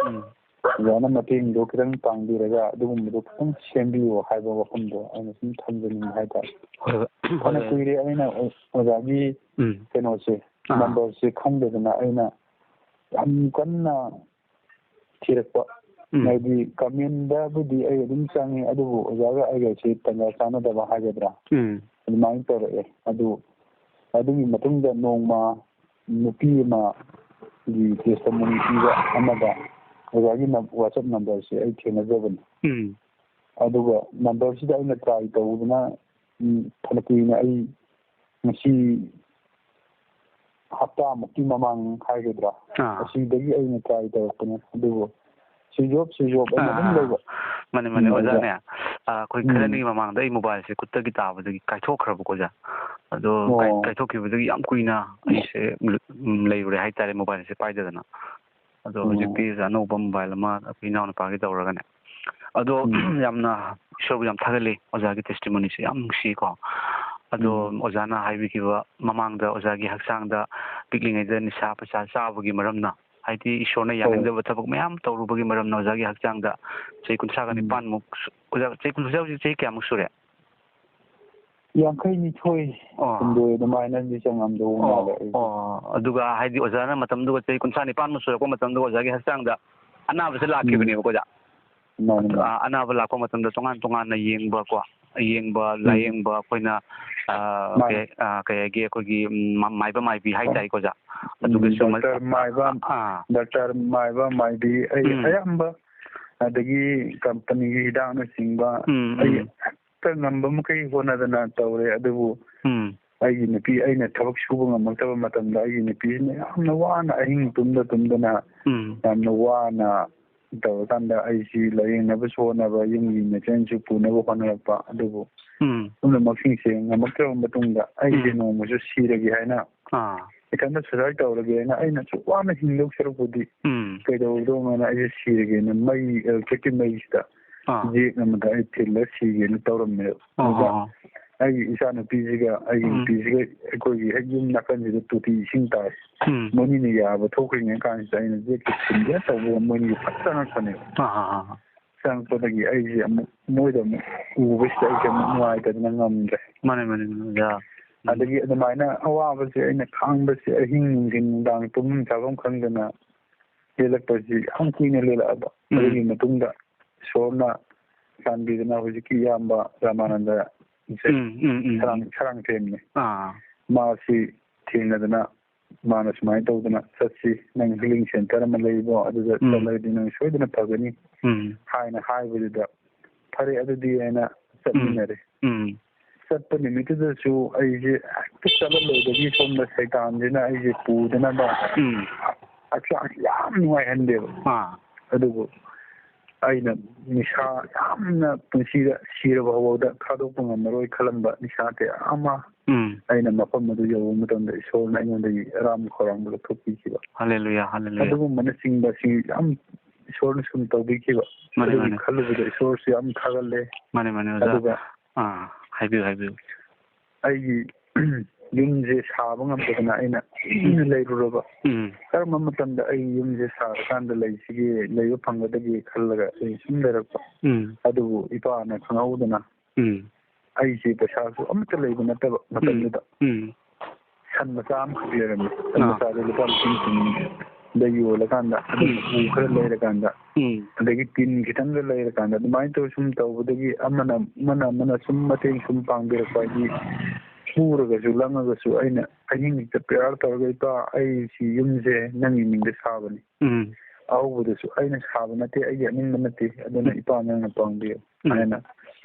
ꯎꯝ꯫ ꯑꯣꯖꯥꯅ ꯃꯇꯦꯡꯗꯣ ꯈꯤꯇꯪ ꯄꯥꯡꯕꯤꯔꯒ ꯑꯗꯨꯒꯨꯝꯕꯗꯣ ꯈꯤꯇꯪ ꯁꯦꯝꯕꯤꯌꯣ ꯍꯥꯏꯕ ꯋꯥꯐꯝꯗꯣ ꯑꯩꯅ ꯁꯨꯝ ꯊꯝꯖꯅꯤꯡꯕ ꯍꯥꯏꯇꯥꯔꯦ꯫ ꯍꯣꯏ, ꯍꯣꯏ, ꯐꯅ ꯍꯣꯏ꯫ ꯀꯨꯏꯔꯦ ꯑꯩꯅ ꯑꯣ-, ꯑꯣꯖꯥꯒꯤ ꯎꯝ꯫ ꯀꯩꯅꯣꯁꯦ, ꯑꯥ꯫ Number ꯁꯦ ꯈꯪꯗꯗꯅ ꯑꯩꯅ ꯌꯥꯝ ꯀꯟꯅ ꯊꯤꯔꯛꯄ꯫ ꯎꯝ꯫ ꯍꯥꯏꯗꯤ comment ꯗꯕꯨꯗꯤ ꯑꯩ ꯑꯗꯨꯝ ꯆꯪꯉꯤ, ꯑꯗꯨꯕꯨ ꯑꯣꯖꯥꯒ ꯑꯩꯒꯁꯦ ꯇꯟꯖꯥ ꯆꯥꯟꯅꯗꯕ ꯍꯥꯏꯒꯗ꯭ꯔꯥ? ꯎꯝ꯫ ꯑꯗꯨꯃꯥꯏꯅ ꯇꯧꯔꯛꯑꯦ꯫ ꯑꯗꯨ, ꯑꯗꯨꯒꯤ ꯃꯇꯨꯡꯗ ꯅꯣꯡꯃ ꯅꯨꯄꯤ ꯑꯃꯒꯤ testimony ꯄꯤꯕ ꯑꯃꯗ ꯑꯣꯖꯥꯒꯤ ꯅꯝ-, WhatsApp numberꯁꯦ ꯑꯩ ꯊꯦꯡꯅꯖꯕꯅꯤ꯫ ꯎꯝ꯫ ꯑꯗꯨꯒ numberꯁꯤꯗ ꯑꯩꯅ try ꯇꯧꯕꯗꯨꯅ, ꯎꯝ, ꯐꯅ ꯀꯨꯏꯅ ꯑꯩ ꯉꯁꯤ ꯍꯞꯇꯥꯃꯨꯛꯀꯤ ꯃꯃꯥꯡ ꯍꯥꯏꯒꯗ꯭ꯔꯥ, ꯑꯥ꯫ ꯑꯁꯤꯗꯒꯤ ꯑꯩꯅ try ꯇꯧꯔꯛꯄꯅꯦ꯫ ꯑꯗꯨꯕꯨ switch off, switch off ꯑꯅ ꯑꯗꯨꯝ ꯑꯥ, ꯂꯩꯕ꯫ ꯃꯥꯅꯦ, ꯃꯥꯅꯦ, ꯎꯝ, ꯑꯣꯖꯥ꯫ ꯑꯣꯖꯥꯅꯦ, ꯑ, ꯑꯩꯈꯣꯏ ꯈꯔꯅꯤꯒꯤ ꯎꯝ꯫ ꯃꯃꯥꯡꯗ ꯑꯩ mobileꯁꯦ ꯈꯨꯠꯇꯒꯤ ꯇꯥꯕꯗꯒꯤ ꯀꯥꯏꯊꯣꯛꯈ꯭ꯔꯕꯀꯣ, ꯑꯣꯖꯥ꯫ ꯑꯗꯣ ꯀꯥꯏ-, ꯑꯣ꯫ ꯀꯥꯏꯊꯣꯛꯈꯤꯕꯗꯒꯤ ꯌꯥꯝ ꯀꯨꯏꯅ ꯑꯩꯁꯦ, ꯎꯝ, ꯂꯩꯔꯨꯔꯦ ꯍꯥꯏꯇꯥꯔꯦ mobileꯁꯦ ꯄꯥꯏꯗꯗꯅ꯫ ꯑꯗꯣ ꯎꯝ꯫ ꯍꯧꯖꯤꯛꯇꯤ ꯑꯣꯖꯥ ꯑꯅꯧꯕ mobile ꯑꯃ ꯑꯩꯈꯣꯏ ꯏꯅꯥꯎꯅꯨꯄꯥꯒꯤ ꯇꯧꯔꯒꯅꯦ꯫ ꯑꯗꯣ ꯎꯝ꯫ ꯌꯥꯝꯅ ꯏꯁꯣꯔꯕꯨ ꯌꯥꯝ ꯊꯥꯒꯠꯂꯤ, ꯑꯣꯖꯥꯒꯤ testimonyꯁꯦ ꯌꯥꯝ ꯅꯨꯡꯁꯤꯀꯣ꯫ ꯑꯗꯣ ꯎꯝ꯫ ꯑꯣꯖꯥꯅ ꯍꯥꯏꯕꯤꯈꯤꯕ ꯃꯃꯥꯡꯗ ꯑꯣꯖꯥꯒꯤ ꯍꯛꯆꯥꯡꯗ ꯄꯤꯛꯂꯤꯉꯩꯗ ꯅꯤꯁꯥ ꯄꯩꯁꯥ ꯆꯥꯕꯒꯤ ꯃꯔꯝꯅ, ꯍꯥꯏꯗꯤ ꯏꯁꯣꯔꯅ ꯑꯧ꯫ ꯌꯥꯅꯤꯡꯗꯕ ꯊꯕꯛ ꯃꯌꯥꯝ ꯇꯧꯔꯨꯕꯒꯤ ꯃꯔꯝꯅ ꯑꯣꯖꯥꯒꯤ ꯍꯛꯆꯥꯡꯗ ꯆꯍꯤ ꯀꯨꯟꯊ꯭ꯔꯥꯒ ꯎꯝ꯫ ꯅꯤꯄꯥꯟꯃꯨꯛ ꯁꯨ-, ꯑꯣꯖꯥ, ꯆꯍꯤ ꯀꯨꯟꯊ꯭ꯔꯥ, ꯍꯧꯖꯤꯛ ꯆꯍꯤ ꯀꯌꯥꯃꯨꯛ ꯁꯨꯔꯦ? ꯌꯥꯡꯈꯩꯅꯤꯊꯣꯏ, ꯑꯣ꯫ ꯍꯨꯝꯗꯣꯏ ꯑꯗꯨꯃꯥꯏꯅꯗꯤ ꯆꯪꯉꯝꯗꯧꯕ ꯑꯣ, ꯃꯥꯜꯂꯦ ꯑꯩꯁꯦ꯫ ꯑꯣ, ꯑꯗꯨꯒ ꯍꯥꯏꯗꯤ ꯑꯣꯖꯥꯅ ꯃꯇꯝꯗꯨꯒ ꯆꯍꯤ ꯀꯨꯟꯊ꯭ꯔꯥ ꯅꯤꯄꯥꯟꯃꯨꯛ ꯁꯨꯔꯛꯄ ꯃꯇꯝꯗꯨꯒ ꯑꯣꯖꯥꯒꯤ ꯍꯛꯆꯥꯡꯗ ꯑꯅꯥꯕꯁꯦ ꯎꯝ꯫ ꯂꯥꯛꯈꯤꯕꯅꯦꯕꯀꯣ, ꯑꯣꯖꯥ꯫ ꯃꯥꯅꯤ, ꯃꯥꯅꯤ꯫ ꯑ-, ꯑꯅꯥꯕ ꯂꯥꯛꯄ ꯃꯇꯝꯗ ꯇꯣꯉꯥꯟ ꯇꯣꯉꯥꯟꯅ ꯌꯦꯡꯕꯀꯣ, ꯌꯦꯡꯕ, ꯎꯝ꯫ ꯂꯥꯌꯦꯡꯕ ꯑꯩꯈꯣꯏꯅ, ꯑ, ꯃꯥꯅꯤ꯫ ꯀꯩ, ꯑ, ꯀꯩ ꯍꯥꯏꯒꯦ, ꯑꯩꯈꯣꯏꯒꯤ, ꯎꯝ, ꯃ-, ꯃꯥꯏꯕ ꯃꯥꯏꯕꯤ ꯍꯣꯏ꯫ ꯍꯥꯏꯇꯥꯔꯦꯀꯣ, ꯑꯣꯖꯥ꯫ ꯎꯝ, ꯑꯗꯨꯒꯁꯨ ꯃ-, doctor ꯃꯥꯏꯕ, ꯑꯥ꯫ Doctor ꯃꯥꯏꯕ ꯃꯥꯏꯕꯤ, ꯑꯩ ꯎꯝ꯫ ꯑꯌꯥꯝꯕ, ꯑꯗꯒꯤ companyꯒꯤ ꯍꯤꯗꯥꯛꯅꯆꯤꯡꯕ, ꯎꯝ, ꯑꯩ ꯎꯝ꯫ ꯍꯦꯛꯇ ꯉꯝꯕ ꯃꯈꯩ ꯍꯣꯠꯅꯗꯅ ꯇꯧꯔꯦ꯫ ꯑꯗꯨꯕꯨ ꯎꯝ꯫ ꯑꯩꯒꯤ ꯅꯨꯄꯤ, ꯑꯩꯅ ꯊꯕꯛ ꯁꯨꯕ ꯉꯝꯃꯛꯇꯕ ꯃꯇꯝꯗ ꯑꯩꯒꯤ ꯅꯨꯄꯤꯁꯤꯅ ꯌꯥꯝꯅ ꯋꯥꯅ, ꯑꯍꯤꯡ ꯇꯨꯝꯗ ꯇꯨꯝꯗꯅ ꯎꯝ꯫ ꯌꯥꯝꯅ ꯋꯥꯅ ꯇꯧꯔꯀꯥꯟꯗ ꯑꯩꯁꯤ ꯂꯥꯌꯦꯡꯅꯕꯁꯨ ꯍꯣꯠꯅꯕ, ꯌꯨꯝꯒꯤ ꯃꯆꯟꯁꯨ ꯄꯨꯅꯕ ꯍꯣꯠꯅꯔꯛꯄ꯫ ꯑꯗꯨꯕꯨ ꯎꯝ꯫ ꯄꯨꯝꯅꯃꯛꯁꯤꯡꯁꯦ ꯉꯝꯃꯛꯇ꯭ꯔꯕ ꯃꯇꯨꯡꯗ ꯑꯩꯁꯦ ꯎꯝ꯫ ꯅꯣꯡꯃꯁꯨ ꯁꯤꯔꯒꯦ ꯍꯥꯏꯅ, ꯑꯥ꯫ ꯏꯊꯟꯇ suicide ꯇꯧꯔꯒꯦꯅ, ꯑꯩꯅ ꯑꯁꯨꯛ ꯋꯥꯅ ꯍꯤꯡꯗꯧ ꯁꯔꯨꯛꯄꯨꯗꯤ ꯎꯝ꯫ ꯀꯩꯗꯧꯗꯧꯅꯣꯅ ꯑꯩꯁꯦ ꯁꯤꯔꯒꯦꯅ ꯃꯩ, electricꯀꯤ ꯃꯩꯁꯤꯗ ꯑꯥ꯫ ꯌꯦꯛ ꯑꯃꯗ ꯑꯩ ꯊꯤꯜꯂ ꯁꯤꯒꯦꯅ ꯇꯧꯔꯝꯃꯦꯕ꯫ ꯑꯣ, ꯑꯗꯨꯗ ꯑꯣ, ꯑꯣ꯫ ꯑꯩꯒꯤ ꯏꯆꯥ ꯅꯨꯄꯤꯁꯤꯒ ꯑꯩꯒꯤ ꯎꯝ꯫ ꯅꯨꯄꯤꯁꯤꯒ ꯑꯩꯈꯣꯏꯒꯤ ꯍꯦꯛ ꯌꯨꯝ ꯅꯥꯀꯟꯁꯤꯗ ꯇꯣꯇꯤ ꯏꯁꯤꯡ ꯇꯥꯏ꯫ ꯎꯝ꯫ ꯃꯣꯏꯅꯤꯅ ꯌꯥꯕ ꯊꯣꯛꯈ꯭ꯔꯤꯉꯩ ꯀꯥꯟꯁꯤꯗ ꯑꯩꯅ ꯌꯦꯛꯇ ꯊꯤꯟꯒꯦ ꯇꯧꯕꯒ ꯃꯣꯏꯅꯤ ꯐꯠ ꯆꯪꯉꯛꯄꯅꯦꯕ꯫ ꯑꯥ, ꯑꯥ, ꯑꯥ꯫ ꯆꯪꯉꯛꯄꯗꯒꯤ ꯑꯩꯁꯦ ꯑꯃꯨꯛ ꯃꯣꯏꯗ ꯑꯃꯨꯛ ꯎꯕꯁꯤꯗ ꯑꯩꯁꯦ ꯑꯃꯨꯛ ꯅꯨꯡꯉꯥꯏꯇꯗꯅ ꯉꯝꯗ꯭ꯔꯦ꯫ ꯃꯥꯅꯦ, ꯃꯥꯅꯦ, ꯃꯥꯅꯦ, ꯑꯣꯖꯥ꯫ ꯎꯝ꯫ ꯑꯗꯒꯤ ꯑꯗꯨꯃꯥꯏꯅ ꯑꯋꯥꯕꯁꯦ ꯑꯩꯅ ꯈꯥꯡꯕꯁꯦ ꯑꯍꯤꯡ ꯅꯨꯡꯊꯤꯟ ꯅꯨꯡꯗꯥꯡ ꯇꯨꯝꯐꯝ ꯆꯥꯐꯝ ꯈꯪꯗꯅ ꯂꯦꯜꯂꯛꯄꯁꯤ ꯌꯥꯝ ꯀꯨꯏꯅ ꯂꯦꯜꯂꯛꯑꯕ꯫ ꯎꯝ꯫ ꯑꯗꯨꯒꯤ ꯃꯇꯨꯡꯗ ꯏꯁꯣꯔꯅ ꯆꯥꯟꯕꯤꯗꯨꯅ ꯍꯧꯖꯤꯛꯀꯤ ꯏꯌꯥꯝꯕ ꯔꯥꯃꯥꯅꯟꯗꯁꯦ ꯎꯝ, ꯎꯝ, ꯎꯝ, ꯁꯔꯥꯡ, ꯎꯝ꯫ ꯁꯔꯥꯡꯊꯦꯝꯅꯤ꯫ ꯑꯥ꯫ ꯃꯥꯁꯤ ꯊꯦꯡꯅꯗꯅ ꯃꯥꯅ ꯁꯨꯃꯥꯏꯅ ꯇꯧꯗꯅ, "ꯆꯠꯁꯤ, ꯅꯪ ꯍꯤꯂꯤꯡ ꯁꯦꯟꯇꯔ ꯑꯃ ꯂꯩꯕꯣ, ꯑꯗꯨꯗ ꯎꯝ꯫ ꯆꯠꯂꯒꯗꯤ ꯅꯪ ꯁꯣꯏꯗꯅ ꯐꯒꯅꯤ" ꯎꯝ꯫ ꯍꯥꯏꯅ ꯍꯥꯏꯕꯗꯨꯗ, "ꯐꯔꯦ ꯑꯗꯨꯗꯤ" ꯍꯥꯏꯅ ꯎꯝ꯫ ꯆꯠꯃꯤꯟꯅꯔꯦ꯫ ꯎꯝ꯫ ꯆꯠꯄ ꯅꯨꯃꯤꯠꯇꯨꯗꯁꯨ ꯑꯩꯁꯦ ꯍꯦꯛꯇ ꯆꯠꯂꯝꯗꯥꯏꯗꯒꯤ ꯁꯣꯝꯗ ꯁꯩꯇꯥꯟꯁꯤꯅ ꯑꯩꯁꯦ ꯄꯨꯗꯅꯕ ꯎꯝ꯫ ꯍꯛꯆꯥꯡꯁꯦ ꯌꯥꯝ ꯅꯨꯡꯉꯥꯏꯍꯟꯗꯦꯕ꯫ ꯑꯥ꯫ ꯑꯗꯨꯕꯨ ꯑꯩꯅ ꯅꯤꯁꯥ ꯌꯥꯝꯅ ꯄꯨꯟꯁꯤꯗ ꯁꯤꯔꯕ ꯐꯥꯎꯕꯗ ꯊꯥꯗꯣꯛꯄ ꯉꯝꯃꯔꯣꯏ ꯈꯜꯂꯝꯕ ꯅꯤꯁꯥ ꯀꯌꯥ ꯑꯃ ꯎꯝ꯫ ꯑꯩꯅ ꯃꯐꯝ ꯑꯗꯨ ꯌꯧꯕ ꯃꯇꯝꯗ ꯏꯁꯣꯔꯅ ꯑꯩꯉꯣꯟꯗꯒꯤ ꯑꯔꯥꯝꯕ ꯈꯧꯔꯥꯡꯕ ꯂꯧꯊꯣꯛꯄꯤꯈꯤꯕ꯫ ꯍꯜꯂꯦꯂꯨꯌꯥ, ꯍꯜꯂꯦꯂꯨꯌꯥ꯫ ꯑꯗꯨꯒꯨꯝꯕꯅꯆꯤꯡꯕ ꯁꯤ ꯌꯥꯝ ꯏꯁꯣꯔꯅ ꯁꯨꯝ ꯇꯧꯕꯤꯈꯤꯕ꯫ ꯃꯥꯅꯦ, ꯑꯗꯨꯒꯤ ꯃꯥꯅꯦ꯫ ꯈꯜꯂꯨꯕꯗ ꯏꯁꯣꯔꯁꯨ ꯌꯥꯝ ꯊꯥꯒꯠꯂꯦ꯫ ꯃꯥꯅꯦ, ꯃꯥꯅꯦ, ꯑꯣꯖꯥ꯫ ꯑꯗꯨꯒ ꯑꯥ, ꯍꯥꯏꯕꯤꯌꯨ, ꯍꯥꯏꯕꯤꯌꯨ꯫ ꯑꯩꯒꯤ ꯌꯨꯝꯁꯦ ꯁꯥꯕ ꯉꯝꯗꯗꯅ ꯑꯩꯅ ꯀꯨꯏꯅ ꯂꯩꯔꯨꯔꯕ꯫ ꯎꯝ꯫ ꯀꯔꯝꯕ ꯃꯇꯝꯗ ꯑꯩ ꯌꯨꯝꯁꯦ ꯁꯥꯔꯀꯥꯟꯗ ꯂꯩꯁꯤꯒꯦ, ꯂꯩꯕ ꯐꯪꯒꯗꯒꯦ ꯈꯜꯂꯒ ꯑꯩ ꯁꯨꯝ ꯂꯩꯔꯛꯄ꯫ ꯎꯝ꯫ ꯑꯗꯨꯕꯨ ꯏꯄꯥꯅ ꯈꯪꯍꯧꯗꯅ ꯎꯝ꯫ ꯑꯩꯁꯦ ꯄꯩꯁꯥꯁꯨ ꯑꯃꯠꯇ ꯂꯩꯕ ꯅꯠꯇꯕ ꯎꯝ꯫ ꯃꯇꯝꯗꯨꯗ꯫ ꯎꯝ꯫ ꯁꯟ ꯃꯆꯥ ꯑꯃꯈꯛ ꯂꯩꯔꯝꯃꯤ꯫ ꯁꯟ ꯑꯥ꯫ ꯃꯆꯥꯗꯣ ꯂꯨꯄꯥ ꯂꯤꯁꯤꯡ ꯀꯨꯟꯗ ꯌꯣꯜꯂꯀꯥꯟꯗ, ꯑꯗꯨꯒ ꯎꯝ꯫ ꯎ ꯈꯔ ꯂꯩꯔꯀꯥꯟꯗ, ꯎꯝ꯫ ꯑꯗꯒꯤ ꯇꯤꯟ ꯈꯤꯇꯪꯒ ꯂꯩꯔꯀꯥꯟꯗ, ꯑꯗꯨꯃꯥꯏꯅ ꯇꯧꯔ ꯁꯨꯝ ꯇꯧꯕꯗꯒꯤ ꯑꯃꯅ, ꯑꯃꯅ, ꯑꯃꯅ ꯁꯨꯝ ꯃꯇꯦꯡ ꯁꯨꯝ ꯄꯥꯡꯕꯤꯔꯛꯄ ꯍꯥꯏꯗꯤ, ꯁꯨꯔꯒꯁꯨ ꯂꯪꯉꯒꯁꯨ ꯑꯩꯅ ꯑꯍꯤꯡꯁꯤꯗ prayer ꯇꯧꯔꯒ, "ꯏꯄꯥ, ꯑꯩ ꯁꯤ ꯌꯨꯝꯁꯦ ꯅꯪꯒꯤ ꯃꯤꯡꯗ ꯁꯥꯕꯅꯤ꯫ ꯎꯝ꯫ ꯑꯍꯧꯕꯗꯁꯨ ꯑꯩꯅ ꯁꯥꯕ ꯅꯠꯇꯦ, ꯑꯩꯒꯤ ꯑꯅꯤꯡꯕ ꯅꯠꯇꯦ, ꯑꯗꯨꯅ ꯎꯝ꯫ ꯏꯄꯥ ꯅꯪꯅ ꯄꯥꯡꯕꯤꯌꯨ" ꯎꯝ꯫ ꯍꯥꯏꯅ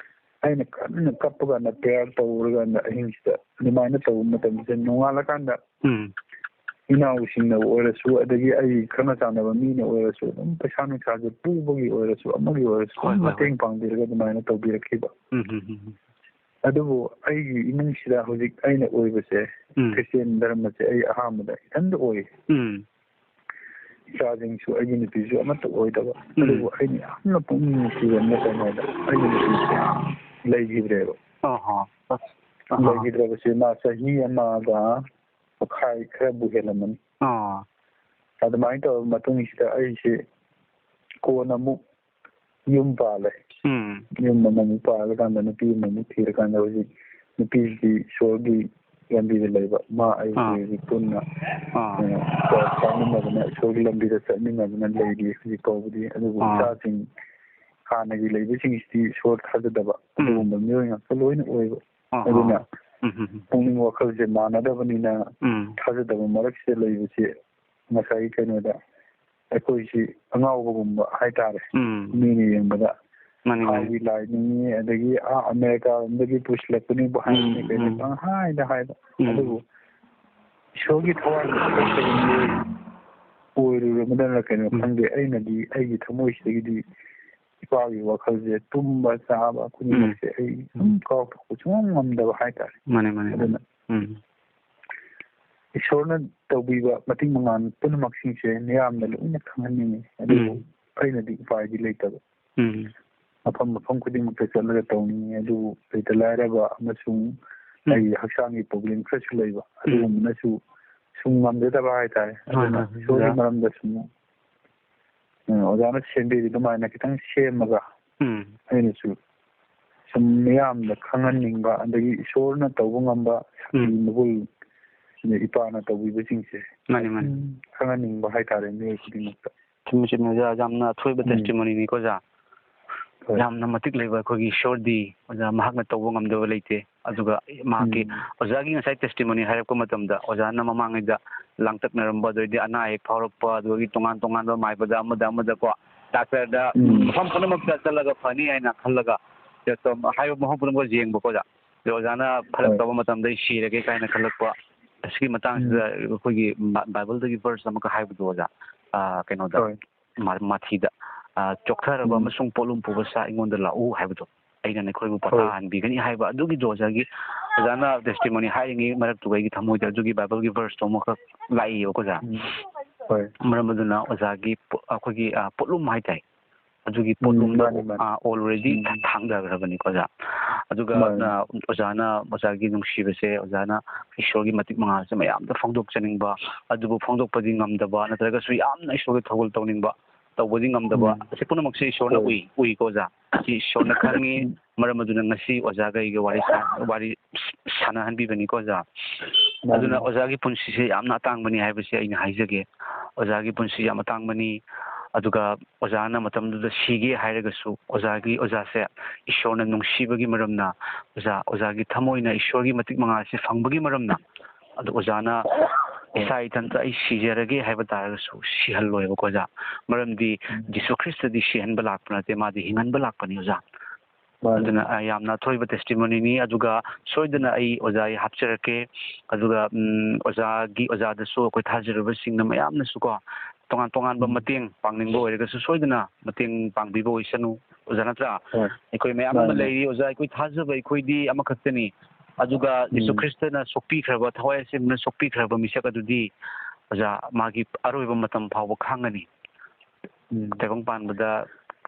ꯑꯩꯅ ꯀꯟꯅ ꯀꯞꯄ ꯀꯥꯟꯗ, prayer ꯇꯧꯔꯀꯥꯟꯗ ꯑꯍꯤꯡꯁꯤꯗ ꯑꯗꯨꯃꯥꯏꯅ ꯇꯧꯕ ꯃꯇꯝꯁꯤꯗ ꯅꯣꯡꯉꯥꯜꯂꯀꯥꯟꯗ ꯎꯝ꯫ ꯏꯅꯥꯎꯁꯤꯡꯅ ꯑꯣꯏꯔꯁꯨ, ꯑꯗꯒꯤ ꯑꯩ ꯈꯪꯅ ꯆꯥꯟꯅꯕ ꯃꯤꯅ ꯑꯣꯏꯔꯁꯨ, ꯑꯗꯨꯝ ꯄꯩꯁꯥ ꯅꯨꯡꯁꯥꯁꯦ ꯄꯨꯕꯒꯤ ꯑꯣꯏꯔꯁꯨ, ꯑꯃꯒꯤ ꯑꯣꯏꯔꯁꯨ ꯍꯣꯏ, ꯍꯣꯏ, ꯃꯇꯦꯡ ꯍꯣꯏ꯫ ꯄꯥꯡꯕꯤꯔꯒ ꯑꯗꯨꯃꯥꯏꯅ ꯇꯧꯕꯤꯔꯛꯈꯤꯕ꯫ ꯎꯝ, ꯎꯝ, ꯎꯝ, ꯎꯝ꯫ ꯑꯗꯨꯕꯨ ꯑꯩꯒꯤ ꯏꯃꯨꯡꯁꯤꯗ ꯍꯧꯖꯤꯛ ꯑꯩꯅ ꯑꯣꯏꯕꯁꯦ, ꯎꯝ꯫ ꯈ꯭ꯔꯤꯁꯇꯤꯌꯥꯟ ꯙꯔꯃꯁꯦ ꯑꯩ ꯑꯍꯥꯟꯕꯗ ꯏꯊꯟꯗ ꯑꯣꯏ꯫ ꯎꯝ꯫ ꯏꯆꯥꯁꯤꯡꯁꯨ ꯑꯩꯒꯤ ꯅꯨꯄꯤꯁꯨ ꯑꯃꯠꯇ ꯑꯣꯏꯗꯕ꯫ ꯎꯝ꯫ ꯑꯗꯨꯕꯨ ꯑꯩꯅ ꯌꯥꯝꯅ ꯄꯨꯛꯅꯤꯡ ꯅꯨꯡꯁꯤꯕ ꯑꯃꯅ ꯀꯩꯅꯣ ꯍꯥꯏꯗ, ꯑꯩꯒꯤ ꯅꯨꯄꯤꯁꯦ ꯂꯩꯈꯤꯗ꯭ꯔꯦꯕ꯫ ꯑꯍꯥ꯫ ꯑꯍꯥ꯫ ꯂꯩꯈꯤꯗ꯭ꯔꯕꯁꯦ ꯃꯥ ꯆꯍꯤ ꯑꯃꯒ ꯃꯈꯥꯏ ꯈꯔꯕꯨ ꯍꯦꯜꯂꯝꯃꯅꯤ꯫ ꯑꯥ꯫ ꯑꯗꯨꯃꯥꯏꯅ ꯇꯧꯔꯕ ꯃꯇꯨꯡꯁꯤꯗ ꯑꯩꯁꯦ ꯀꯣꯟꯅ ꯑꯃꯨꯛ ꯌꯨꯝ ꯄꯥꯜꯂꯦ꯫ ꯎꯝ꯫ ꯌꯨꯝ ꯑꯃꯃꯨꯛ ꯄꯥꯜꯂꯀꯥꯟꯗ ꯅꯨꯄꯤ ꯑꯃꯃꯨꯛ ꯊꯤꯔꯀꯥꯟꯗ ꯍꯧꯖꯤꯛ ꯅꯨꯄꯤꯁꯤꯗꯤ ꯏꯁꯣꯔꯒꯤ ꯂꯝꯕꯤꯗ ꯂꯩꯕ꯫ ꯃꯥ ꯑꯩꯁꯦ ꯑꯥ꯫ ꯍꯧꯖꯤꯛ ꯄꯨꯟꯅ, ꯑꯥ꯫ ꯑ, ꯆꯥꯃꯤꯟꯅꯗꯅ ꯏꯁꯣꯔꯒꯤ ꯂꯝꯕꯤꯗ ꯆꯠꯃꯤꯟꯅꯗꯅ ꯂꯩꯔꯤ ꯍꯧꯖꯤꯛ ꯐꯥꯎꯕꯗꯤ꯫ ꯑꯗꯨꯕꯨ ꯑꯥ꯫ ꯏꯆꯥꯁꯤꯡ ꯍꯥꯟꯅꯒꯤ ꯂꯩꯕꯁꯤꯡꯁꯤꯗꯤ ꯏꯁꯣꯔ ꯊꯥꯖꯗꯕ ꯎꯝ꯫ ꯑꯗꯨꯒꯨꯝꯕ ꯃꯤꯑꯣꯏ ꯉꯥꯛꯇ ꯂꯣꯏꯅ ꯑꯣꯏꯕ꯫ ꯑꯥ, ꯑꯥ꯫ ꯑꯗꯨꯅ ꯎꯝ, ꯎꯝ, ꯎꯝ꯫ ꯄꯨꯛꯅꯤꯡ ꯋꯥꯈꯜꯁꯦ ꯃꯥꯟꯅꯗꯕꯅꯤꯅ ꯎꯝ꯫ ꯊꯥꯖꯗꯕ ꯃꯔꯛꯁꯤꯗ ꯂꯩꯕꯁꯤ ꯉꯁꯥꯏꯒꯤ ꯀꯩꯅꯣꯗ ꯑꯩꯈꯣꯏꯁꯤ ꯑꯉꯥꯎꯕꯒꯨꯝꯕ ꯍꯥꯏꯇꯥꯔꯦ꯫ ꯎꯝ꯫ ꯃꯤꯅ ꯌꯦꯡꯕꯗ ꯃꯥꯅꯤ, ꯃꯥꯅꯤ꯫ ꯍꯥꯏꯒꯤ ꯂꯥꯏꯅꯤꯡꯉꯤ, ꯑꯗꯒꯤ ꯑꯥ ꯑꯃꯦꯔꯤꯀꯥ ꯂꯣꯝꯗꯒꯤ ꯄꯨꯁꯤꯜꯂꯛꯄꯅꯤꯕꯨ ꯍꯥꯏꯕꯅꯤ, ꯎꯝ, ꯀꯩꯅꯣ ꯎꯝ꯫ ꯄꯪꯍꯥꯏꯗ ꯍꯥꯏꯕ꯫ ꯎꯝ꯫ ꯑꯗꯨꯕꯨ ꯏꯁꯣꯔꯒꯤ ꯊꯋꯥꯏꯅ ꯏꯁꯣꯔ ꯀꯔꯤꯝ ꯑꯣꯏꯔꯨꯔꯕꯗꯅ ꯀꯩꯅꯣ ꯎꯝ꯫ ꯈꯪꯗꯦ, ꯑꯩꯅꯗꯤ ꯑꯩꯒꯤ ꯊꯃꯣꯏꯁꯤꯗꯒꯤꯗꯤ ꯏꯄꯥꯒꯤ ꯋꯥꯈꯜꯁꯦ, ꯇꯨꯝꯕ ꯆꯥꯕ ꯈꯨꯗꯤꯡꯃꯛꯁꯦ ꯎꯝ꯫ ꯑꯩ ꯁꯨꯝ ꯀꯥꯎꯊꯣꯛꯄ ꯁꯨꯡꯉꯝ ꯉꯝꯗꯕ ꯍꯥꯏꯇꯥꯔꯦ꯫ ꯃꯥꯅꯦ, ꯃꯥꯅꯦ, ꯃꯥꯅꯦ꯫ ꯑꯗꯨꯅ ꯎꯝ꯫ ꯏꯁꯣꯔꯅ ꯇꯧꯕꯤꯕ ꯃꯇꯤꯛ ꯃꯉꯥꯜ ꯄꯨꯝꯅꯃꯛꯁꯤꯡꯁꯦ ꯃꯤꯌꯥꯝꯅ ꯂꯣꯏꯅ ꯈꯪꯍꯟꯅꯤꯡꯉꯤ, ꯑꯗꯨꯕꯨ ꯎꯝ꯫ ꯑꯩꯅꯗꯤ ꯎꯄꯥꯏꯗꯤ ꯂꯩꯇꯕ꯫ ꯎꯝ꯫ ꯃꯐꯝ ꯃꯐꯝ ꯈꯨꯗꯤꯡꯃꯛꯇ ꯆꯠꯂꯒ ꯇꯧꯅꯤꯡꯉꯤ, ꯑꯗꯨꯕꯨ ꯂꯩꯇ ꯂꯥꯏꯔꯕ ꯑꯃꯁꯨꯡ ꯎꯝ꯫ ꯑꯩꯒꯤ ꯍꯛꯆꯥꯡꯒꯤ problem ꯈꯔꯁꯨ ꯂꯩꯕ, ꯎꯝ꯫ ꯑꯗꯨꯒꯨꯝꯕꯅꯁꯨ ꯁꯨꯝ ꯉꯝꯖꯗꯕ ꯍꯥꯏꯇꯥꯔꯦ꯫ ꯍꯣꯏ, ꯑꯗꯨꯅ ꯍꯣꯏ, ꯏꯁꯣꯔꯒꯤ ꯑꯣꯖꯥ꯫ ꯃꯔꯝꯗ ꯁꯨꯝ, ꯎꯝ, ꯑꯣꯖꯥꯅ ꯁꯦꯝꯕꯤꯔꯤ ꯑꯗꯨꯃꯥꯏꯅ ꯈꯤꯇꯪ ꯁꯦꯝꯃꯒ ꯎꯝ꯫ ꯑꯩꯅꯁꯨ ꯁꯨꯝ ꯃꯤꯌꯥꯝꯗ ꯈꯪꯍꯟꯅꯤꯡꯕ, ꯑꯗꯒꯤ ꯏꯁꯣꯔꯅ ꯇꯧꯕ ꯉꯝꯕ ꯁꯛꯇꯤ ꯎꯝ꯫ ꯃꯒꯨꯟ, ꯑꯗꯩ ꯏꯄꯥꯅ ꯇꯧꯕꯤꯕꯁꯤꯡꯁꯦ ꯃꯥꯅꯤ, ꯃꯥꯅꯤ꯫ ꯁꯨꯝ ꯈꯪꯍꯟꯅꯤꯡꯕ ꯍꯥꯏꯇꯥꯔꯦ ꯃꯤꯑꯣꯏ ꯈꯨꯗꯤꯡꯃꯛꯇ꯫ ꯆꯨꯝꯃꯤ, ꯆꯨꯝꯃꯤ, ꯑꯣꯖꯥ꯫ ꯌꯥꯝꯅ ꯑꯊꯣꯏꯕ ꯎꯝ꯫ testimony ꯅꯤꯀꯣ, ꯑꯣꯖꯥ꯫ ꯍꯣꯏ꯫ ꯌꯥꯝꯅ ꯃꯇꯤꯛ ꯂꯩꯕ ꯑꯩꯈꯣꯏꯒꯤ ꯏꯁꯣꯔꯗꯤ, ꯑꯣꯖꯥ, ꯃꯍꯥꯛꯅ ꯇꯧꯕ ꯉꯝꯗꯕ ꯂꯩꯇꯦ꯫ ꯑꯗꯨꯒ ꯃꯍꯥꯛꯀꯤ, ꯎꯝ꯫ ꯑꯣꯖꯥꯒꯤ ꯉꯁꯥꯏ testimony ꯍꯥꯏꯔꯛꯄ ꯃꯇꯝꯗ, ꯑꯣꯖꯥꯅ ꯃꯃꯥꯡꯉꯩꯗ ꯂꯥꯡꯇꯛꯅꯔꯝꯕ, ꯑꯗꯩꯗꯤ ꯑꯅꯥ ꯑꯌꯦꯛ ꯐꯥꯎꯔꯛꯄ, ꯑꯗꯨꯗꯒꯤ ꯇꯣꯉꯥꯟ ꯇꯣꯉꯥꯟꯕ ꯃꯥꯏꯕꯗ ꯑꯃꯗ ꯑꯃꯗꯀꯣ, doctor ꯗ ꯎꯝ꯫ ꯃꯐꯝ ꯄꯨꯝꯅꯃꯛꯇ ꯆꯠꯂꯒ ꯐꯅꯤ ꯍꯥꯏꯅ ꯈꯜꯂꯒ, ꯍꯥꯏꯕ ꯃꯐꯝ ꯄꯨꯝꯅꯃꯛꯇ ꯌꯦꯡꯕꯀꯣ, ꯑꯣꯖꯥ꯫ ꯑꯗꯣ ꯑꯣꯖꯥꯅ ꯐꯔꯛ ꯍꯣꯏ꯫ ꯇꯥꯕ ꯃꯇꯝꯗ ꯑꯩ ꯁꯤꯔꯒꯦ ꯀꯥꯏꯅ ꯈꯜꯂꯛꯄ, ꯑꯁꯤꯒꯤ ꯃꯇꯥꯡꯁꯤꯗ ꯎꯝ꯫ ꯑꯩꯈꯣꯏꯒꯤ ꯕꯥ-, ꯕꯥꯏꯕꯜꯗꯒꯤ verse ꯑꯃꯈꯛ ꯍꯥꯏꯕꯗꯣ, ꯑꯣꯖꯥ, ꯑ, ꯀꯩꯅꯣꯗ, ꯍꯣꯏ꯫ ꯃꯥ-, ꯃꯥꯊꯤꯗ, ꯑ, "ꯆꯣꯛꯊꯔꯕ ꯎꯝ꯫ ꯑꯃꯁꯨꯡ ꯄꯣꯠꯂꯨꯝ ꯄꯨꯕ ꯁꯥ ꯑꯩꯉꯣꯟꯗ ꯂꯥꯛꯎ" ꯍꯥꯏꯕꯗꯣ, "ꯑꯩꯅ ꯅꯈꯣꯏꯕꯨ ꯍꯣꯏ꯫ ꯄꯣꯊꯥꯍꯟꯕꯤꯒꯅꯤ" ꯍꯥꯏꯕ ꯑꯗꯨꯒꯤꯗꯣ ꯑꯣꯖꯥꯒꯤ, ꯑꯣꯖꯥꯅ testimony ꯍꯥꯏꯔꯤꯉꯩ ꯃꯔꯛꯇꯨꯒ ꯑꯩꯒꯤ ꯊꯃꯣꯏꯗ ꯑꯗꯨꯒꯤ ꯕꯥꯏꯕꯜꯒꯤ verse ꯇꯣ ꯑꯃꯈꯛ ꯂꯥꯛꯏꯌꯦꯕꯀꯣ, ꯑꯣꯖꯥ꯫ ꯎꯝ꯫ ꯍꯣꯏ꯫ ꯃꯔꯝ ꯑꯗꯨꯅ ꯑꯣꯖꯥꯒꯤ ꯄꯣ-, ꯑꯩꯈꯣꯏꯒꯤ, ꯑ, ꯄꯣꯠꯂꯨꯝ ꯍꯥꯏꯇꯥꯏ, ꯑꯗꯨꯒꯤ ꯎꯝ, ꯄꯣꯠꯂꯨꯝꯗꯣ, ꯃꯥꯅꯤ, ꯃꯥꯅꯤ꯫ ꯑ, already ꯎꯝ꯫ ꯊꯥꯡꯊꯈ꯭ꯔꯕꯅꯤꯀꯣ, ꯑꯣꯖꯥ꯫ ꯑꯗꯨꯒ, ꯃꯥꯅꯤ꯫ ꯑ, ꯑꯣꯖꯥꯅ ꯑꯣꯖꯥꯒꯤ ꯅꯨꯡꯁꯤꯕꯁꯦ, ꯑꯣꯖꯥꯅ ꯏꯁꯣꯔꯒꯤ ꯃꯇꯤꯛ ꯃꯉꯥꯜꯁꯦ ꯃꯌꯥꯝꯗ ꯐꯣꯡꯗꯣꯛꯆꯅꯤꯡꯕ, ꯑꯗꯨꯕꯨ ꯐꯣꯡꯗꯣꯛꯄꯗꯤ ꯉꯝꯗꯕ, ꯅꯠꯇ꯭ꯔꯒꯁꯨ ꯌꯥꯝꯅ ꯏꯁꯣꯔꯒꯤ ꯊꯧꯒꯜ ꯇꯧꯅꯤꯡꯕ, ꯇꯧꯕꯗꯤ ꯉꯝꯗꯕ, ꯎꯝ꯫ ꯑꯁꯤ ꯄꯨꯝꯅꯃꯛꯁꯦ ꯏꯁꯣꯔꯅ ꯍꯣꯏ꯫ ꯎꯏ, ꯎꯏꯀꯣ, ꯑꯣꯖꯥ꯫ ꯁꯤ ꯏꯁꯣꯔꯅ ꯈꯪꯉꯤ꯫ ꯎꯝ꯫ ꯃꯔꯝ ꯑꯗꯨꯅ ꯉꯁꯤ ꯑꯣꯖꯥꯒ ꯑꯩꯒ ꯋꯥꯔꯤ ꯁꯥ-, ꯋꯥꯔꯤ ꯁꯥꯟꯅꯍꯟꯕꯤꯕꯅꯤꯀꯣ, ꯑꯣꯖꯥ꯫ ꯃꯥꯅꯤ꯫ ꯑꯗꯨꯅ ꯑꯣꯖꯥꯒꯤ ꯄꯨꯟꯁꯤꯁꯦ ꯌꯥꯝꯅ ꯑꯇꯥꯡꯕꯅꯤ ꯍꯥꯏꯕꯁꯦ ꯑꯩꯅ ꯍꯥꯏꯖꯒꯦ꯫ ꯑꯣꯖꯥꯒꯤ ꯄꯨꯟꯁꯤ ꯌꯥꯝ ꯑꯇꯥꯡꯕꯅꯤ꯫ ꯑꯗꯨꯒ ꯑꯣꯖꯥꯅ ꯃꯇꯝꯗꯨꯗ ꯁꯤꯒꯦ ꯍꯥꯏꯔꯒꯁꯨ, ꯑꯣꯖꯥꯒꯤ, ꯑꯣꯖꯥꯁꯦ ꯏꯁꯣꯔꯅ ꯅꯨꯡꯁꯤꯕꯒꯤ ꯃꯔꯝꯅ, ꯑꯣꯖꯥ, ꯑꯣꯖꯥꯒꯤ ꯊꯃꯣꯏꯅ ꯏꯁꯣꯔꯒꯤ ꯃꯇꯤꯛ ꯃꯉꯥꯜꯁꯦ ꯐꯪꯕꯒꯤ ꯃꯔꯝꯅ, ꯑꯗꯨ ꯑꯣꯖꯥꯅ ꯏꯁꯥ ꯏꯊꯟꯇ ꯑꯩ ꯁꯤꯖꯔꯒꯦ ꯍꯥꯏꯕ ꯇꯥꯔꯒꯁꯨ ꯁꯤꯍꯜꯂꯣꯏꯕꯀꯣ, ꯑꯣꯖꯥ꯫ ꯃꯔꯝꯗꯤ ꯎꯝ꯫ ꯖꯤꯁꯨ ꯈ꯭ꯔꯤꯁꯇꯗꯤ ꯁꯤꯍꯟꯕ ꯂꯥꯛꯄ ꯅꯠꯇꯦ, ꯃꯥꯗꯤ ꯍꯤꯡꯍꯟꯕ ꯂꯥꯛꯄꯅꯤ, ꯑꯣꯖꯥ꯫ ꯃꯥꯅꯤ꯫ ꯑꯗꯨꯅ, ꯑ, ꯌꯥꯝꯅ ꯑꯊꯣꯏꯕ testimony ꯅꯤ꯫ ꯑꯗꯨꯒ ꯁꯣꯏꯗꯅ ꯑꯩ ꯑꯣꯖꯥ ꯑꯩ ꯍꯥꯞꯆꯔꯛꯀꯦ꯫ ꯑꯗꯨꯒ, ꯎꯝ, ꯑꯣꯖꯥꯒꯤ, ꯑꯣꯖꯥꯗꯁꯨ ꯑꯩꯈꯣꯏ ꯊꯥꯖꯔꯨꯕꯁꯤꯡꯅ ꯃꯌꯥꯝꯅꯁꯨꯀꯣ, ꯇꯣꯉꯥꯟ ꯇꯣꯉꯥꯟꯕ ꯎꯝ꯫ ꯃꯇꯦꯡ ꯄꯥꯡꯅꯤꯡꯕ ꯑꯣꯏꯔꯒꯁꯨ ꯁꯣꯏꯗꯅ ꯃꯇꯦꯡ ꯄꯥꯡꯕꯤꯕ ꯑꯣꯏꯁꯅꯨ, ꯑꯣꯖꯥ, ꯅꯠꯇ꯭ꯔꯥ? ꯍꯣꯏ꯫ ꯑꯩꯈꯣꯏ ꯃꯌꯥꯝ ꯑꯃ ꯃꯥꯅꯤ, ꯃꯥꯅꯤ꯫ ꯂꯩꯔꯤ, ꯑꯣꯖꯥ, ꯑꯩꯈꯣꯏ ꯊꯥꯖꯕ ꯑꯩꯈꯣꯏꯗꯤ ꯑꯃꯈꯛꯇꯅꯤ꯫ ꯑꯗꯨꯒ ꯖꯤꯁꯨ ꯎꯝ꯫ ꯈ꯭ꯔꯤꯁꯇꯅ ꯁꯣꯛꯄꯤꯈ꯭ꯔꯕ, ꯊꯋꯥꯏ ꯑꯁꯦꯡꯕꯅ ꯁꯣꯛꯄꯤꯈ꯭ꯔꯕ ꯃꯤꯁꯛ ꯑꯗꯨꯗꯤ, ꯑꯣꯖꯥ, ꯃꯥꯒꯤ ꯑꯔꯣꯏꯕ ꯃꯇꯝ ꯐꯥꯎꯕ ꯈꯥꯡꯒꯅꯤ꯫ ꯎꯝ꯫ ꯇꯥꯏꯕꯪ ꯄꯥꯟꯕꯗ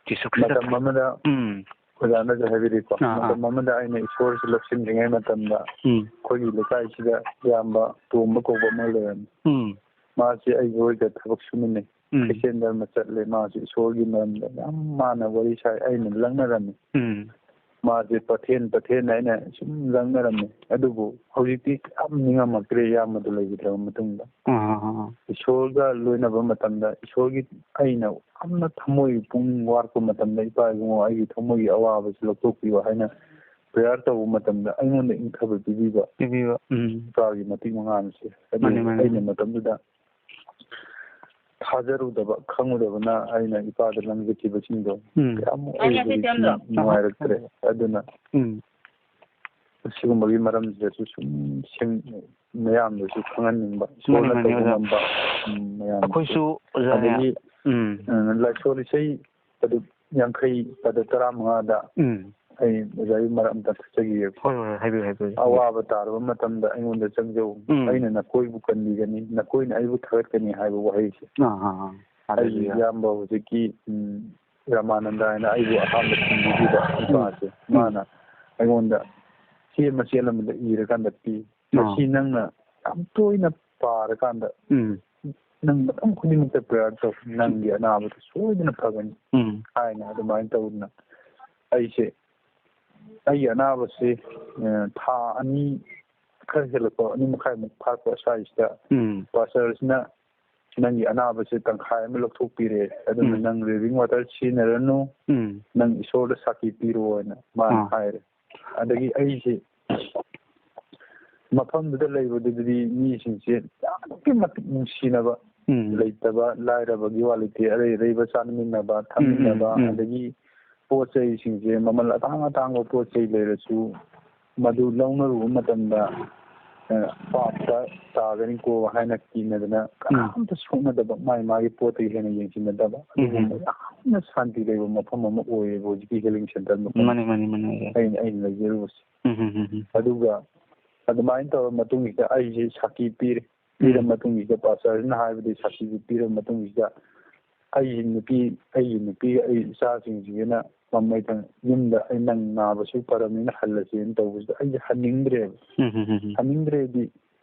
ꯖꯤꯁꯨ ꯈ꯭ꯔꯤꯁꯇ ꯃꯇꯝ ꯑꯃꯗ ꯎꯝ꯫ ꯑꯣꯖꯥꯅꯁꯨ ꯍꯥꯏꯕꯤꯔꯤꯀꯣ, ꯑꯥ, ꯑꯥ꯫ ꯃꯇꯝ ꯑꯃꯗ ꯑꯩꯅ ꯏꯁꯣꯔꯁꯤ ꯂꯧꯁꯤꯟꯗ꯭ꯔꯤꯉꯩ ꯃꯇꯝꯗ ꯎꯝ꯫ ꯑꯩꯈꯣꯏꯒꯤ ꯂꯩꯀꯥꯏꯁꯤꯗ ꯏꯌꯥꯝꯕ ꯇꯣꯝꯕ ꯀꯧꯕ ꯑꯃ ꯂꯩꯔꯝꯃꯤ꯫ ꯎꯝ꯫ ꯃꯥꯁꯤ ꯑꯩꯒꯤ ꯍꯣꯏꯗ ꯊꯕꯛ ꯁꯨꯃꯤꯟꯅꯩ꯫ ꯎꯝ꯫ ꯈ꯭ꯔꯤꯁꯇꯤꯌꯥꯟ ꯙꯔꯃ ꯆꯠꯂꯦ꯫ ꯃꯥꯁꯤ ꯏꯁꯣꯔꯒꯤ ꯃꯔꯝꯗ ꯌꯥꯝ ꯃꯥꯅ ꯋꯥꯔꯤ ꯁꯥꯏ꯫ ꯑꯩꯅ ꯂꯪꯅꯔꯝꯃꯤ꯫ ꯎꯝ꯫ ꯃꯥꯁꯦ ꯄꯊꯦꯟ, ꯄꯊꯦꯟ ꯍꯥꯏꯅ ꯁꯨꯝ ꯂꯪꯅꯔꯝꯃꯤ꯫ ꯑꯗꯨꯕꯨ ꯍꯧꯖꯤꯛꯇꯤ ꯌꯥꯝ ꯅꯤꯡꯉꯝꯃꯛꯇ꯭ꯔꯦ, ꯏꯌꯥꯝꯕꯗꯨ ꯂꯩꯈꯤꯗ꯭ꯔꯕ ꯃꯇꯨꯡꯗ꯫ ꯑꯥ, ꯑꯥ, ꯑꯥ꯫ ꯏꯁꯣꯔꯒ ꯂꯣꯏꯅꯕ ꯃꯇꯝꯗ ꯏꯁꯣꯔꯒꯤ ꯑꯩꯅ ꯌꯥꯝꯅ ꯊꯃꯣꯏ ꯄꯨꯛꯅꯤꯡ ꯋꯥꯔꯛꯄ ꯃꯇꯝꯗ, "ꯏꯄꯥ ꯏꯕꯨꯡꯉꯣ, ꯑꯩꯒꯤ ꯊꯃꯣꯏꯒꯤ ꯑꯋꯥꯕꯁꯤ ꯂꯧꯊꯣꯛꯄꯤꯌꯨ" ꯍꯥꯏꯅ prayer ꯇꯧꯕ ꯃꯇꯝꯗ ꯑꯩꯉꯣꯟꯗ ꯏꯪꯊꯕ ꯄꯤꯕꯤꯕ ꯄꯤꯕꯤꯕ, ꯎꯝ꯫ ꯏꯄꯥꯒꯤ ꯃꯇꯤꯛ ꯃꯉꯥꯜꯁꯦ꯫ ꯑꯗꯨ ꯃꯥꯅꯤ, ꯃꯥꯅꯤ, ꯑꯩꯅ ꯃꯥꯅꯤ꯫ ꯃꯇꯝꯗꯨꯗ ꯊꯥꯖꯔꯨꯗꯕ, ꯈꯪꯉꯨꯗꯕꯅ ꯑꯩꯅ ꯏꯄꯥꯗ ꯂꯪꯖꯈꯤꯕꯁꯤꯡꯗꯣ ꯎꯝ꯫ ꯀꯌꯥꯃꯨꯛ ꯑꯩ ꯍꯧꯖꯤꯛꯇꯤ ꯅꯨꯡꯉꯥꯏꯔꯛꯇ꯭ꯔꯦ꯫ ꯑꯗꯨꯅ ꯎꯝ꯫ ꯑꯁꯤꯒꯨꯝꯕꯒꯤ ꯃꯔꯝꯁꯤꯗꯁꯨ ꯁꯨꯝ ꯁꯦꯝ-, ꯃꯌꯥꯝꯗꯁꯨ ꯈꯪꯍꯟꯅꯤꯡꯕ, ꯃꯥꯅꯤ, ꯏꯁꯣꯔꯅ ꯃꯥꯅꯤ, ꯇꯧꯕ ꯑꯣꯖꯥ꯫ ꯉꯝꯕ, ꯎꯝ, ꯃꯌꯥꯝꯗꯣ꯫ ꯑꯩꯈꯣꯏꯁꯨ, ꯑꯣꯖꯥꯅꯦ꯫ ꯑꯗꯒꯤ, ꯎꯝ꯫ ꯑ, ꯂꯥꯏꯁꯣꯟ ꯏꯁꯩ ꯑꯗꯨ ꯌꯥꯡꯈꯩ ꯄꯗ ꯇꯔꯥꯃꯉꯥꯗ ꯎꯝ꯫ ꯑꯩ ꯑꯣꯖꯥꯒꯤ ꯃꯔꯛ ꯑꯝꯇ ꯊꯠꯆꯈꯤꯒꯦ꯫ ꯍꯣꯏ, ꯍꯣꯏ, ꯍꯥꯏꯕꯤꯌꯨ, ꯍꯥꯏꯕꯤꯌꯨ, ꯍꯥꯏꯕꯤꯌꯨ꯫ "ꯑꯋꯥꯕ ꯇꯥꯔꯕ ꯃꯇꯝꯗ ꯑꯩꯉꯣꯟꯗ ꯆꯪꯖꯧ꯫ ꯎꯝ꯫ ꯑꯩꯅ ꯅꯈꯣꯏꯕꯨ ꯀꯟꯕꯤꯒꯅꯤ, ꯅꯈꯣꯏꯅ ꯑꯩꯕꯨ ꯊꯥꯒꯠꯀꯅꯤ" ꯍꯥꯏꯕ ꯋꯥꯍꯩꯁꯦ꯫ ꯑꯥ, ꯑꯥ, ꯑꯥ꯫ ꯑꯩꯒꯤ ꯍꯥꯂꯦꯂꯨꯌꯥ꯫ ꯏꯌꯥꯝꯕ ꯍꯧꯖꯤꯛꯀꯤ, ꯎꯝ, ꯔꯥꯃꯥꯅꯟꯗ ꯍꯥꯏꯅ ꯑꯩꯕꯨ ꯑꯍꯥꯟꯕ ꯊꯤꯡꯕꯤꯈꯤꯕ ꯎꯝ꯫ ꯅꯨꯄꯥꯁꯦ, ꯎꯝ꯫ ꯃꯥꯅ ꯑꯩꯉꯣꯟꯗ ꯆꯦ ꯃꯆꯦꯠ ꯑꯃꯗ ꯏꯔꯀꯥꯟꯗ ꯄꯤ꯫ ꯑꯥ꯫ "ꯃꯁꯤ ꯅꯪꯅ ꯌꯥꯝ ꯇꯣꯏꯅ ꯄꯥꯔꯀꯥꯟꯗ ꯎꯝ꯫ ꯅꯪ ꯃꯇꯝ ꯈꯨꯗꯤꯡꯃꯛꯇ prayer ꯇꯧ, ꯅꯪꯒꯤ ꯑꯅꯥꯕꯗꯨ ꯁꯣꯏꯗꯅ ꯐꯒꯅꯤ" ꯎꯝ꯫ ꯍꯥꯏꯅ ꯑꯗꯨꯃꯥꯏꯅ ꯇꯧꯗꯅ ꯑꯩꯁꯦ, ꯑꯩꯒꯤ ꯑꯅꯥꯕꯁꯤ, ꯑ, ꯊꯥ ꯑꯅꯤ ꯈꯔ ꯍꯦꯜꯂꯛꯄ, ꯑꯅꯤ ꯃꯈꯥꯏꯃꯨꯛ ꯐꯥꯔꯛꯄ ꯁ꯭ꯋꯥꯏꯁꯤꯗ ꯎꯝ꯫ ꯄꯥꯁꯇꯔꯁꯤꯅ "ꯅꯪꯒꯤ ꯑꯅꯥꯕꯁꯦ ꯇꯪꯈꯥꯏ ꯑꯃ ꯂꯧꯊꯣꯛꯄꯤꯔꯦ, ꯑꯗꯨꯅ ꯎꯝ꯫ ꯅꯪ ꯂꯤꯚꯤꯡ ꯋꯥꯇꯔ ꯁꯤꯖꯤꯟꯅꯔꯅꯨ, ꯎꯝ꯫ ꯅꯪ ꯏꯁꯣꯔꯗ ꯁꯥꯈꯤ ꯄꯤꯔꯣꯅ" ꯃꯥꯅ ꯑꯥ꯫ ꯍꯥꯏꯔꯦ꯫ ꯑꯗꯒꯤ ꯑꯩꯁꯦ ꯃꯐꯝꯗꯨꯗ ꯂꯩꯕꯗꯨꯗꯗꯤ ꯃꯤꯁꯤꯡꯁꯦ ꯑꯗꯨꯛꯀꯤ ꯃꯇꯤꯛ ꯅꯨꯡꯁꯤꯅꯕ, ꯎꯝ꯫ ꯂꯩꯇꯕ ꯂꯥꯏꯔꯕꯒꯤ ꯋꯥ ꯂꯩꯇꯦ, ꯑꯔꯩ ꯑꯔꯩꯕ ꯆꯥꯃꯤꯟꯅꯕ, ꯊꯛꯃꯤꯟꯅꯕ, ꯎꯝ, ꯎꯝ, ꯎꯝ꯫ ꯑꯗꯒꯤ ꯄꯣꯠ ꯆꯩꯁꯤꯡꯁꯦ, ꯃꯃꯜ ꯑꯇꯥꯡ ꯑꯇꯥꯡꯕ ꯄꯣꯠ ꯆꯩ ꯂꯩꯔꯁꯨ, ꯃꯗꯨ ꯂꯧꯅꯔꯨꯕ ꯃꯇꯝꯗ, ꯑ, ꯄꯥꯞꯇ ꯇꯥꯒꯅꯤꯀꯣ ꯍꯥꯏꯅ ꯀꯤꯅꯗꯅ ꯎꯝ꯫ ꯀꯅꯥꯝꯇ ꯁꯣꯛꯅꯗꯕ, ꯃꯥꯒꯤ ꯃꯥꯒꯤ ꯄꯣꯠꯇꯒꯤ ꯍꯦꯟꯅ ꯌꯦꯡꯁꯤꯟꯅꯗꯕ, ꯎꯝ, ꯎꯝ꯫ ꯑꯗꯨꯒꯨꯝꯕ ꯌꯥꯝꯅ ꯁꯥꯟꯇꯤ ꯂꯩꯕ ꯃꯐꯝ ꯑꯃ ꯑꯣꯏꯌꯦꯕ ꯍꯧꯖꯤꯛꯀꯤ ꯍꯤꯂꯤꯡ ꯁꯦꯟꯇꯔ ꯃꯐꯝ ꯃꯥꯅꯤ, ꯃꯥꯅꯤ, ꯃꯥꯅꯤ, ꯑꯣꯏꯌꯦ꯫ ꯑꯩꯅ, ꯑꯩꯅ ꯂꯩꯖꯔꯨꯕꯁꯦ꯫ ꯎꯝ, ꯎꯝ, ꯎꯝ, ꯎꯝ꯫ ꯑꯗꯨꯒ ꯑꯗꯨꯃꯥꯏꯅ ꯇꯧꯔ ꯃꯇꯨꯡꯁꯤꯗ ꯑꯩꯁꯦ ꯁꯥꯈꯤ ꯄꯤꯔꯦ꯫ ꯄꯤꯔ ꯎꯝ꯫ ꯃꯇꯨꯡꯁꯤꯗ ꯄꯥꯁꯇꯔꯁꯤꯅ ꯍꯥꯏꯕꯗꯤ ꯁꯥꯈꯤꯁꯤ ꯄꯤꯔ ꯃꯇꯨꯡꯁꯤꯗ ꯑꯩꯒꯤ ꯅꯨꯄꯤ, ꯑꯩꯒꯤ ꯅꯨꯄꯤꯒ ꯑꯩ ꯏꯆꯥꯁꯤꯡꯁꯤꯒꯅ ꯃꯃꯩꯊꯪ ꯌꯨꯝꯗ ꯑꯩ ꯅꯪ ꯅꯥꯕꯁꯨ ꯐꯔꯕꯅꯤꯅ ꯍꯜꯂꯁꯦꯅ ꯇꯧꯕꯁꯤꯗ ꯑꯩꯁꯦ ꯍꯟꯅꯤꯡꯗ꯭ꯔꯦꯕ꯫ ꯎꯝ, ꯎꯝ, ꯎꯝ, ꯎꯝ꯫ ꯍꯟꯅꯤꯡꯗ꯭ꯔꯦꯗꯤ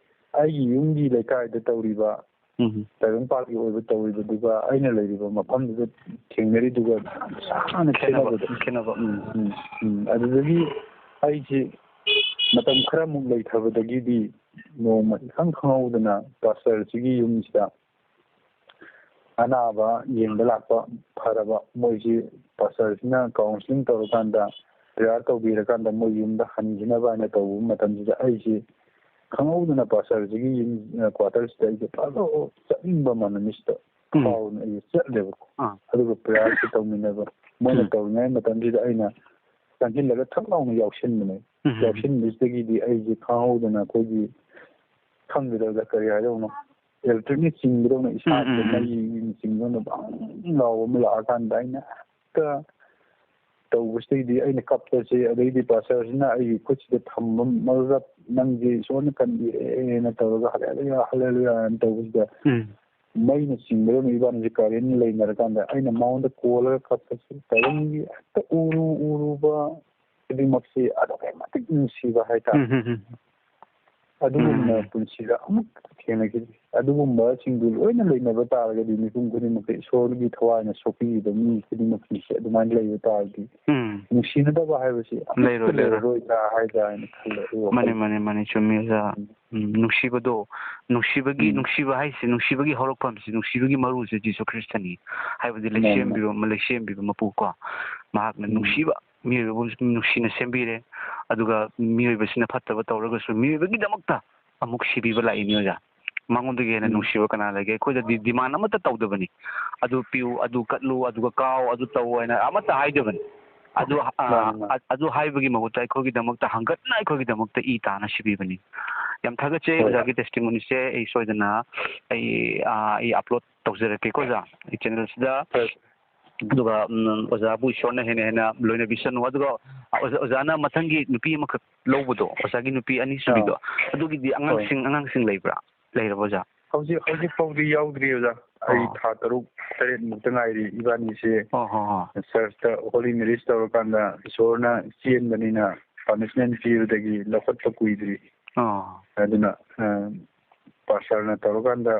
ꯑꯩꯒꯤ ꯌꯨꯝꯒꯤ ꯂꯩꯀꯥꯏꯗ ꯇꯧꯔꯤꯕ ꯎꯝ꯫ ꯇꯥꯏꯕꯪꯄꯥꯜꯒꯤ ꯑꯣꯏꯕ ꯇꯧꯔꯤꯕꯗꯨꯒ ꯑꯩꯅ ꯂꯩꯔꯤꯕ ꯃꯐꯝꯗꯨꯗ ꯊꯦꯡꯅꯔꯤꯗꯨꯒ ꯁꯥꯡꯅ ꯈꯦꯠꯅꯕ, ꯈꯦꯠꯅꯕꯗꯣ꯫ ꯈꯦꯠꯅꯕ꯫ ꯎꯝ, ꯎꯝ, ꯎꯝ꯫ ꯑꯗꯨꯗꯒꯤ ꯑꯩꯁꯦ ꯃꯇꯝ ꯈꯔꯃꯨꯛ ꯂꯩꯊꯕꯗꯒꯤꯗꯤ ꯅꯣꯡꯃ ꯏꯈꯪ ꯈꯪꯍꯧꯗꯅ ꯄꯥꯁꯇꯔꯁꯤꯒꯤ ꯌꯨꯝꯁꯤꯗ ꯑꯅꯥꯕ ꯌꯦꯡꯕ ꯂꯥꯛꯄ ꯐꯔꯕ, ꯃꯣꯏꯁꯤ ꯄꯥꯁꯇꯔꯁꯤꯅ ꯀꯥꯎꯟꯁꯤꯂꯤꯡ ꯇꯧꯔꯀꯥꯟꯗ, ꯄ꯭ꯔꯦꯌꯔ ꯇꯧꯕꯤꯔꯀꯥꯟꯗ ꯃꯣꯏ ꯌꯨꯝꯗ ꯍꯟꯈꯤꯅꯕ ꯍꯥꯏꯅ ꯇꯧꯕ ꯃꯇꯝꯁꯤꯗ ꯑꯩꯁꯤ ꯈꯪꯍꯧꯗꯅ ꯄꯥꯁꯇꯔꯁꯤꯒꯤ ꯌꯨꯝ, ꯑ, ꯀ꯭ꯋꯥꯇꯔꯁꯤꯗ ꯑꯩꯁꯦ ꯐꯠ ꯂꯥꯎ ꯆꯠꯅꯤꯡꯕ ꯑꯃ ꯅꯨꯃꯤꯠꯁꯤꯗ ꯎꯝ꯫ ꯐꯥꯎꯗꯅ ꯑꯩꯁꯦ ꯆꯠꯂꯦꯕꯀꯣ꯫ ꯑꯥ꯫ ꯑꯗꯨꯒ ꯄ꯭ꯔꯦꯌꯔꯁꯤ ꯇꯧꯃꯤꯟꯅꯕ, ꯃꯣꯏꯅ ꯎꯝ꯫ ꯇꯧꯔꯤꯉꯩ ꯃꯇꯝꯁꯤꯗ ꯑꯩꯅ ꯆꯪꯁꯤꯜꯂꯒ ꯊꯛ ꯂꯥꯎꯅ ꯌꯥꯎꯁꯤꯟꯕꯅꯦ꯫ ꯎꯝ꯫ ꯌꯥꯎꯁꯤꯟꯕꯁꯤꯗꯒꯤꯗꯤ ꯑꯩꯁꯦ ꯈꯪꯍꯧꯗꯅ ꯑꯩꯈꯣꯏꯒꯤ ꯈꯪꯗ꯭ꯔꯦꯗ ꯀꯔꯤ ꯍꯥꯏꯗꯧꯅꯣ, ꯏꯂꯦꯛꯇ꯭ꯔꯤꯛꯅ ꯆꯤꯡꯕꯗꯧꯅ ꯏꯁꯥꯁꯦ ꯎꯝ, ꯎꯝ, ꯎꯝ꯫ ꯃꯩꯅ ꯆꯤꯡꯕꯗꯧꯅ ꯕꯪ ꯂꯥꯎꯕ ꯑꯃ ꯂꯥꯛꯑꯀꯥꯟꯗ ꯑꯩꯅ ꯍꯦꯛꯇ ꯇꯧꯕꯁꯤꯗꯒꯤꯗꯤ ꯑꯩꯅ ꯀꯞꯄꯁꯦ, ꯑꯗꯩꯗꯤ ꯄꯥꯁꯇꯔꯁꯤꯅ ꯑꯩꯒꯤ ꯈꯨꯠꯁꯤꯗ ꯊꯝꯃꯒ "ꯅꯪꯁꯦ ꯏꯁꯣꯔꯅ ꯀꯟꯕꯤꯔꯦꯅ" ꯇꯧꯔꯒ "ꯍꯜꯂꯦꯂꯨꯌꯥ, ꯍꯜꯂꯦꯂꯨꯌꯥꯅ" ꯇꯧꯕꯁꯤꯗ ꯎꯝ꯫ ꯃꯩꯅ ꯆꯤꯡꯕꯗꯧꯅ ꯏꯕꯥꯅꯤꯁꯦ ꯀꯔꯦꯟ ꯂꯩꯅꯔꯀꯥꯟꯗ ꯑꯩꯅ ꯃꯉꯣꯟꯗ ꯀꯣꯜꯂꯒ ꯀꯞꯄꯁꯦ, ꯇꯥꯏꯕꯪꯒꯤ ꯍꯦꯛꯇ ꯎꯔꯨ ꯎꯔꯨꯕ ꯈꯨꯗꯤꯡꯃꯛꯁꯤ ꯑꯗꯨꯛꯀꯤ ꯃꯇꯤꯛ ꯅꯨꯡꯁꯤꯕ ꯍꯥꯏꯇꯥꯔꯦ꯫ ꯎꯝ, ꯎꯝ, ꯎꯝ꯫ ꯑꯗꯨꯒꯨꯝꯅ ꯎꯝ꯫ ꯄꯨꯟꯁꯤꯗ ꯑꯃꯨꯛ ꯊꯦꯡꯅꯈꯤꯗ꯭ꯔꯤ꯫ ꯑꯗꯨꯒꯨꯝꯕꯁꯤꯡꯗꯨ ꯂꯣꯏꯅ ꯂꯩꯅꯕ ꯇꯥꯔꯒꯗꯤ, ꯃꯤꯄꯨꯝ ꯈꯨꯗꯤꯡꯃꯛꯇ ꯏꯁꯣꯔꯒꯤ ꯊꯋꯥꯏꯅ ꯁꯣꯛꯄꯤꯔꯤꯕ ꯃꯤ ꯈꯨꯗꯤꯡꯃꯛꯁꯤꯡꯁꯦ ꯑꯗꯨꯃꯥꯏꯅ ꯂꯩꯕ ꯇꯥꯔꯗꯤ, ꯎꯝ꯫ ꯅꯨꯡꯁꯤꯅꯗꯕ ꯍꯥꯏꯕꯁꯤ ꯑꯃꯠꯇ ꯂꯩꯔꯣꯏ, ꯂꯩꯔꯣꯏ꯫ ꯂꯩꯔꯔꯣꯏꯗ꯭ꯔꯥ ꯍꯥꯏꯗꯅ ꯈꯜꯂꯦ ꯑꯩ ꯃꯥꯅꯦ, ꯋꯥꯈꯜꯗ꯫ ꯃꯥꯅꯦ, ꯃꯥꯅꯦ, ꯆꯨꯝꯃꯤ, ꯑꯣꯖꯥ꯫ ꯎꯝ꯫ ꯎꯝ, ꯅꯨꯡꯁꯤꯕꯗꯣ, ꯅꯨꯡꯁꯤꯕꯒꯤ, ꯎꯝ꯫ ꯅꯨꯡꯁꯤꯕ ꯍꯥꯏꯁꯦ, ꯅꯨꯡꯁꯤꯕꯒꯤ ꯍꯧꯔꯛꯐꯝꯁꯦ, ꯅꯨꯡꯁꯤꯕꯒꯤ ꯃꯔꯨꯁꯦ ꯖꯤꯁꯨ ꯈ꯭ꯔꯤꯁꯇꯅꯤ꯫ ꯍꯥꯏꯕꯗꯤ ꯃꯥꯅꯦ, ꯃꯥꯅꯦ꯫ ꯂꯩꯁꯦꯝꯕꯤꯕ, ꯂꯩꯁꯦꯝꯕꯤꯕ ꯃꯄꯨ ꯀꯣ꯫ ꯃꯍꯥꯛꯅ ꯎꯝ꯫ ꯅꯨꯡꯁꯤꯕ ꯃꯤꯑꯣꯏꯕꯕꯨ ꯅꯨꯡꯁꯤꯅ ꯁꯦꯝꯕꯤꯔꯦ꯫ ꯑꯗꯨꯒ ꯃꯤꯑꯣꯏꯕꯁꯤꯅ ꯐꯠꯇꯕ ꯇꯧꯔꯒꯁꯨ ꯃꯤꯑꯣꯏꯕꯒꯤꯗꯃꯛꯇ ꯑꯃꯨꯛ ꯁꯤꯕꯤꯕ ꯂꯥꯛꯏꯅꯤ, ꯑꯣꯖꯥ꯫ ꯃꯉꯣꯟꯗꯒꯤ ꯍꯦꯟꯅ ꯎꯝ꯫ ꯅꯨꯡꯁꯤꯕ ꯀꯅꯥ ꯂꯩꯒꯦ? ꯑꯩꯈꯣꯏꯗꯗꯤ demand ꯑꯃꯠꯇ ꯇꯧꯗꯕꯅꯤ꯫ ꯑꯗꯨ ꯄꯤꯌꯨ, ꯑꯗꯨ ꯀꯠꯂꯨ, ꯑꯗꯨꯒ ꯀꯥꯎ, ꯑꯗꯨ ꯇꯧ ꯍꯥꯏꯅ ꯑꯃꯠꯇ ꯍꯥꯏꯗꯕꯅꯤ꯫ ꯑꯗꯨ, ꯑ, ꯃꯥꯅꯤ, ꯃꯥꯅꯤ꯫ ꯑ-, ꯑꯗꯨ ꯍꯥꯏꯕꯒꯤ ꯃꯍꯨꯠꯇ ꯑꯩꯈꯣꯏꯒꯤꯗꯃꯛꯇ ꯍꯪꯒꯠꯅ ꯑꯩꯈꯣꯏꯒꯤꯗꯃꯛꯇ ꯏ ꯇꯥꯅ ꯁꯤꯕꯤꯕꯅꯤ꯫ ꯌꯥꯝ ꯊꯥꯒꯠꯆꯩ ꯍꯣꯏ, ꯍꯣꯏ꯫ ꯑꯣꯖꯥꯒꯤ testimonyꯁꯦ꯫ ꯑꯩ ꯁꯣꯏꯗꯅ ꯑꯩ, ꯑ, ꯑꯩ upload ꯇꯧꯖꯔꯛꯀꯦꯀꯣ, ꯑꯣꯖꯥ, ꯑꯩ channelꯁꯤꯗ꯫ ꯍꯣꯏ꯫ ꯑꯗꯨꯒ, ꯎꯝ, ꯑꯣꯖꯥꯕꯨ ꯏꯁꯣꯔꯅ ꯍꯦꯟꯅ ꯍꯦꯟꯅ ꯂꯣꯏꯅꯕꯤꯁꯅꯨ꯫ ꯑꯗꯨꯒ ꯑꯣꯖꯥ-, ꯑꯣꯖꯥꯅ ꯃꯊꯪꯒꯤ ꯅꯨꯄꯤ ꯑꯃꯈꯛ ꯂꯧꯕꯗꯣ, ꯑꯣꯖꯥꯒꯤ ꯅꯨꯄꯤ ꯑꯅꯤꯁꯨꯕꯤꯗꯣ, ꯑꯥ꯫ ꯑꯗꯨꯒꯤꯗꯤ ꯍꯣꯏ꯫ ꯑꯉꯥꯡꯁꯤꯡ, ꯑꯉꯥꯡꯁꯤꯡ ꯂꯩꯕ꯭ꯔꯥ? ꯂꯩꯔꯕꯣ, ꯑꯣꯖꯥ? ꯍꯧꯖꯤꯛ, ꯍꯧꯖꯤꯛ ꯐꯥꯎꯗꯤ ꯌꯥꯎꯗ꯭ꯔꯤ, ꯑꯣꯖꯥ꯫ ꯑꯩ ꯑꯣ꯫ ꯊꯥ ꯇꯔꯨꯛ ꯇꯔꯦꯠ ꯃꯨꯛꯇ ꯉꯥꯏꯔꯤ꯫ ꯏꯕꯥꯅꯤꯁꯦ ꯑꯣ, ꯍꯣ, ꯍꯣ꯫ Churchꯇ holy marriage ꯇꯧꯔꯀꯥꯟꯗ ꯏꯁꯣꯔꯅ ꯆꯦꯟꯕꯅꯤꯅ punishment ꯄꯤꯕꯗꯒꯤ ꯂꯧꯈꯠꯄ ꯀꯨꯏꯗ꯭ꯔꯤ꯫ ꯑꯣ꯫ ꯑꯗꯨꯅ, ꯑ, pastorꯅ ꯇꯧꯔꯀꯥꯟꯗ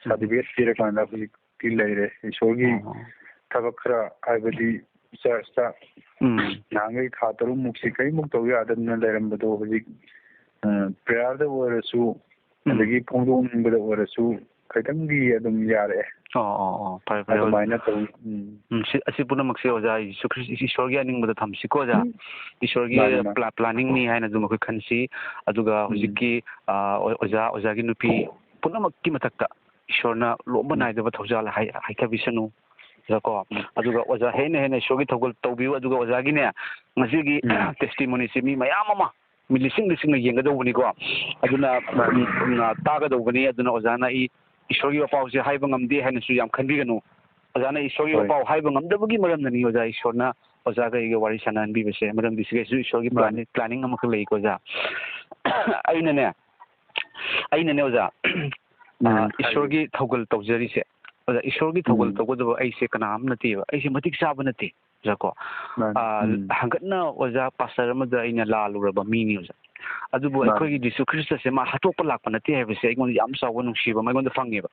ꯎꯝ꯫ Certificate ꯄꯤꯔꯀꯥꯟꯗ ꯍꯧꯖꯤꯛ ꯇꯤ ꯂꯩꯔꯦ꯫ ꯏꯁꯣꯔꯒꯤ ꯑꯣ꯫ ꯊꯕꯛ ꯈꯔ, ꯍꯥꯏꯕꯗꯤ churchꯇ ꯎꯝ꯫ ꯅꯍꯥꯟꯈꯩ ꯊꯥ ꯇꯔꯨꯛꯃꯨꯛꯁꯤ ꯀꯔꯤꯃꯨꯛ ꯇꯧ ꯌꯥꯗꯗꯅ ꯂꯩꯔꯝꯕꯗꯣ ꯍꯧꯖꯤꯛ, ꯑ, prayerꯗ ꯑꯣꯏꯔꯁꯨ, ꯎꯝ꯫ ꯑꯗꯒꯤ ꯐꯣꯡꯗꯣꯛꯅꯤꯡꯕꯗ ꯑꯣꯏꯔꯁꯨ ꯈꯤꯇꯪꯗꯤ ꯑꯗꯨꯝ ꯌꯥꯔꯛꯑꯦ꯫ ꯑꯣ, ꯑꯣ, ꯑꯣ, ꯐꯔꯦ, ꯐꯔꯦ, ꯑꯣꯖꯥ꯫ ꯑꯗꯨꯃꯥꯏꯅ ꯇꯧꯏ꯫ ꯎꯝ꯫ ꯎꯝ, ꯁꯤ, ꯑꯁꯤ ꯄꯨꯝꯅꯃꯛꯁꯦ, ꯑꯣꯖꯥ, ꯖꯤꯁꯨ ꯈ꯭ꯔꯤꯁ-, ꯏꯁꯣꯔꯒꯤ ꯑꯅꯤꯡꯕꯗ ꯊꯝꯁꯤꯀꯣ, ꯑꯣꯖꯥ꯫ ꯎꯝ꯫ ꯏꯁꯣꯔꯒꯤ ꯃꯥꯅꯤ, ꯃꯥꯅꯤ꯫ Pla-, planningꯅꯤ ꯍꯥꯏꯅ ꯑꯗꯨꯝ ꯑꯩꯈꯣꯏ ꯈꯟꯁꯤ꯫ ꯑꯗꯨꯒ ꯎꯝ꯫ ꯍꯧꯖꯤꯛꯀꯤ, ꯑ, ꯑꯣ-, ꯑꯣꯖꯥ, ꯑꯣꯖꯥꯒꯤ ꯅꯨꯄꯤ ꯄꯨꯝꯅꯃꯛꯀꯤ ꯃꯊꯛꯇ ꯏꯁꯣꯔꯅ ꯂꯣꯝꯕ ꯎꯝ꯫ ꯅꯥꯏꯗꯕ ꯊꯧꯖꯥꯜ ꯍꯥꯏ-, ꯍꯥꯏꯊꯕꯤꯁꯅꯨ꯫ ꯀꯣ꯫ ꯎꯝ꯫ ꯑꯗꯨꯒ ꯑꯣꯖꯥ ꯍꯦꯟꯅ ꯍꯦꯟꯅ ꯏꯁꯣꯔꯒꯤ ꯊꯧꯒꯜ ꯇꯧꯕꯤꯌꯨ꯫ ꯑꯗꯨꯒ ꯑꯣꯖꯥꯒꯤꯅꯦ, ꯉꯁꯤꯒꯤ ꯎꯝ꯫ Testimonyꯁꯦ ꯃꯤ ꯃꯌꯥꯝ ꯑꯃ, ꯃꯤ ꯂꯤꯁꯤꯡ ꯂꯤꯁꯤꯡꯅ ꯌꯦꯡꯒꯗꯧꯕꯅꯤꯀꯣ꯫ ꯑꯗꯨꯅ, ꯃꯥꯅꯤ꯫ ꯎꯝ, ꯎꯝ, ꯇꯥꯒꯗꯧꯕꯅꯤ꯫ ꯑꯗꯨꯅ ꯑꯣꯖꯥꯅ ꯑꯩ ꯏꯁꯣꯔꯒꯤ ꯋꯥꯄꯥꯎꯁꯦ ꯍꯥꯏꯕ ꯉꯝꯗꯦ ꯍꯥꯏꯅꯁꯨ ꯌꯥꯝ ꯈꯟꯕꯤꯒꯅꯨ꯫ ꯑꯣꯖꯥꯅ ꯏꯁꯣꯔꯒꯤ ꯍꯣꯏ꯫ ꯋꯥꯄꯥꯎ ꯍꯥꯏꯕ ꯉꯝꯗꯕꯒꯤ ꯃꯔꯝꯅꯅꯤ ꯑꯣꯖꯥ ꯏꯁꯣꯔꯅ ꯑꯣꯖꯥꯒ ꯑꯩꯒ ꯋꯥꯔꯤ ꯁꯥꯟꯅꯍꯟꯕꯤꯕꯁꯦ꯫ ꯃꯔꯝꯗꯤ ꯁꯤꯒꯩꯁꯨ ꯏꯁꯣꯔꯒꯤ ꯃꯥꯅꯤ꯫ Planning, planning ꯑꯃꯈꯛ ꯂꯩꯀꯣ ꯑꯣꯖꯥ꯫ ꯑꯩꯅꯅꯦ, ꯑꯩꯅꯅꯦ ꯑꯣꯖꯥ, ꯎꯝ, ꯑꯥ, ꯍꯥꯏꯕꯤꯌꯨ꯫ ꯏꯁꯣꯔꯒꯤ ꯊꯧꯒꯜ ꯇꯧꯖꯔꯤꯁꯦ, ꯑꯣꯖꯥ, ꯏꯁꯣꯔꯒꯤ ꯊꯧꯒꯜ ꯎꯝ꯫ ꯇꯧꯒꯗꯕ ꯑꯩꯁꯦ ꯀꯅꯥ ꯑꯃ ꯅꯠꯇꯦꯕ, ꯑꯩꯁꯦ ꯃꯇꯤꯛ ꯆꯥꯕ ꯅꯠꯇꯦ, ꯑꯣꯖꯥ ꯀꯣ꯫ ꯃꯥꯅꯤ꯫ ꯑꯥ, ꯎꯝ꯫ ꯍꯟꯒꯠꯅ ꯑꯣꯖꯥ pastor ꯑꯃꯗ ꯑꯩꯅ ꯂꯥꯜꯂꯨꯔꯕ ꯃꯤꯅꯤ ꯑꯣꯖꯥ꯫ ꯑꯗꯨꯕꯨ ꯑꯩꯈꯣꯏꯒꯤ ꯖꯤꯁꯨ ꯈ꯭ꯔꯤꯁꯇꯁꯦ ꯃꯥ ꯍꯥꯠꯇꯣꯛꯄ ꯂꯥꯛꯄ ꯅꯠꯇꯦ ꯍꯥꯏꯕꯁꯦ ꯑꯩꯉꯣꯟꯗ ꯌꯥꯝ ꯆꯥꯎꯕ ꯅꯨꯡꯁꯤꯕ ꯑꯃ ꯑꯩꯉꯣꯟꯗ ꯐꯪꯉꯦꯕ꯫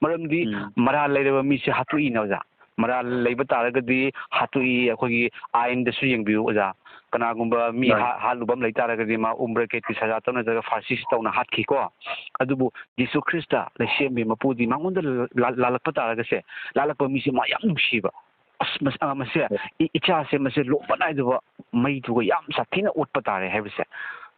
ꯃꯔꯝꯗꯤ ꯃꯔꯥꯜ ꯂꯩꯔꯕ ꯃꯤꯁꯦ ꯍꯥꯠꯇꯣꯛꯏꯅ ꯑꯣꯖꯥ꯫ ꯃꯔꯥꯜ ꯂꯩꯕ ꯇꯥꯔꯒꯗꯤ ꯍꯥꯠꯇꯣꯛꯏ, ꯑꯩꯈꯣꯏꯒꯤ ꯑꯥꯏꯟꯗꯁꯨ ꯌꯦꯡꯕꯤꯌꯨ ꯑꯣꯖꯥ꯫ ꯀꯅꯥꯒꯨꯝꯕ ꯃꯤ ꯍꯥ-, ꯍꯥꯠꯂꯨꯕ ꯑꯃ ꯂꯩ ꯇꯥꯔꯒꯗꯤ ꯃꯥ ꯎꯝꯕ꯭ꯔ ꯀꯦꯠꯀꯤ ꯁꯖꯥ ꯇꯧ ꯅꯠꯇ꯭ꯔꯒ ꯐꯥꯁꯤꯁ ꯇꯧꯅ ꯍꯥꯠꯈꯤꯀꯣ꯫ ꯑꯗꯨꯕꯨ ꯖꯤꯁꯨ ꯈ꯭ꯔꯤꯁꯇ ꯂꯩꯁꯦꯝꯕꯤ ꯃꯄꯨꯗꯤ ꯃꯉꯣꯟꯗ ꯂꯥ-, ꯂꯥꯜꯂꯛꯄ ꯇꯥꯔꯒꯁꯦ, ꯂꯥꯜꯂꯛꯄ ꯃꯤꯁꯦ ꯃꯥ ꯌꯥꯝ ꯅꯨꯡꯁꯤꯕ꯫ ꯑꯁ, ꯃꯁ-, ꯑ, ꯃꯁꯦ ꯏ-, ꯏꯆꯥꯁꯦ ꯃꯁꯦ ꯂꯣꯝꯕ ꯅꯥꯏꯗꯕ ꯃꯩꯗꯨꯒ ꯌꯥꯝ ꯁꯥꯊꯤꯅ ꯑꯣꯠꯄ ꯇꯥꯔꯦ ꯍꯥꯏꯕꯁꯦ꯫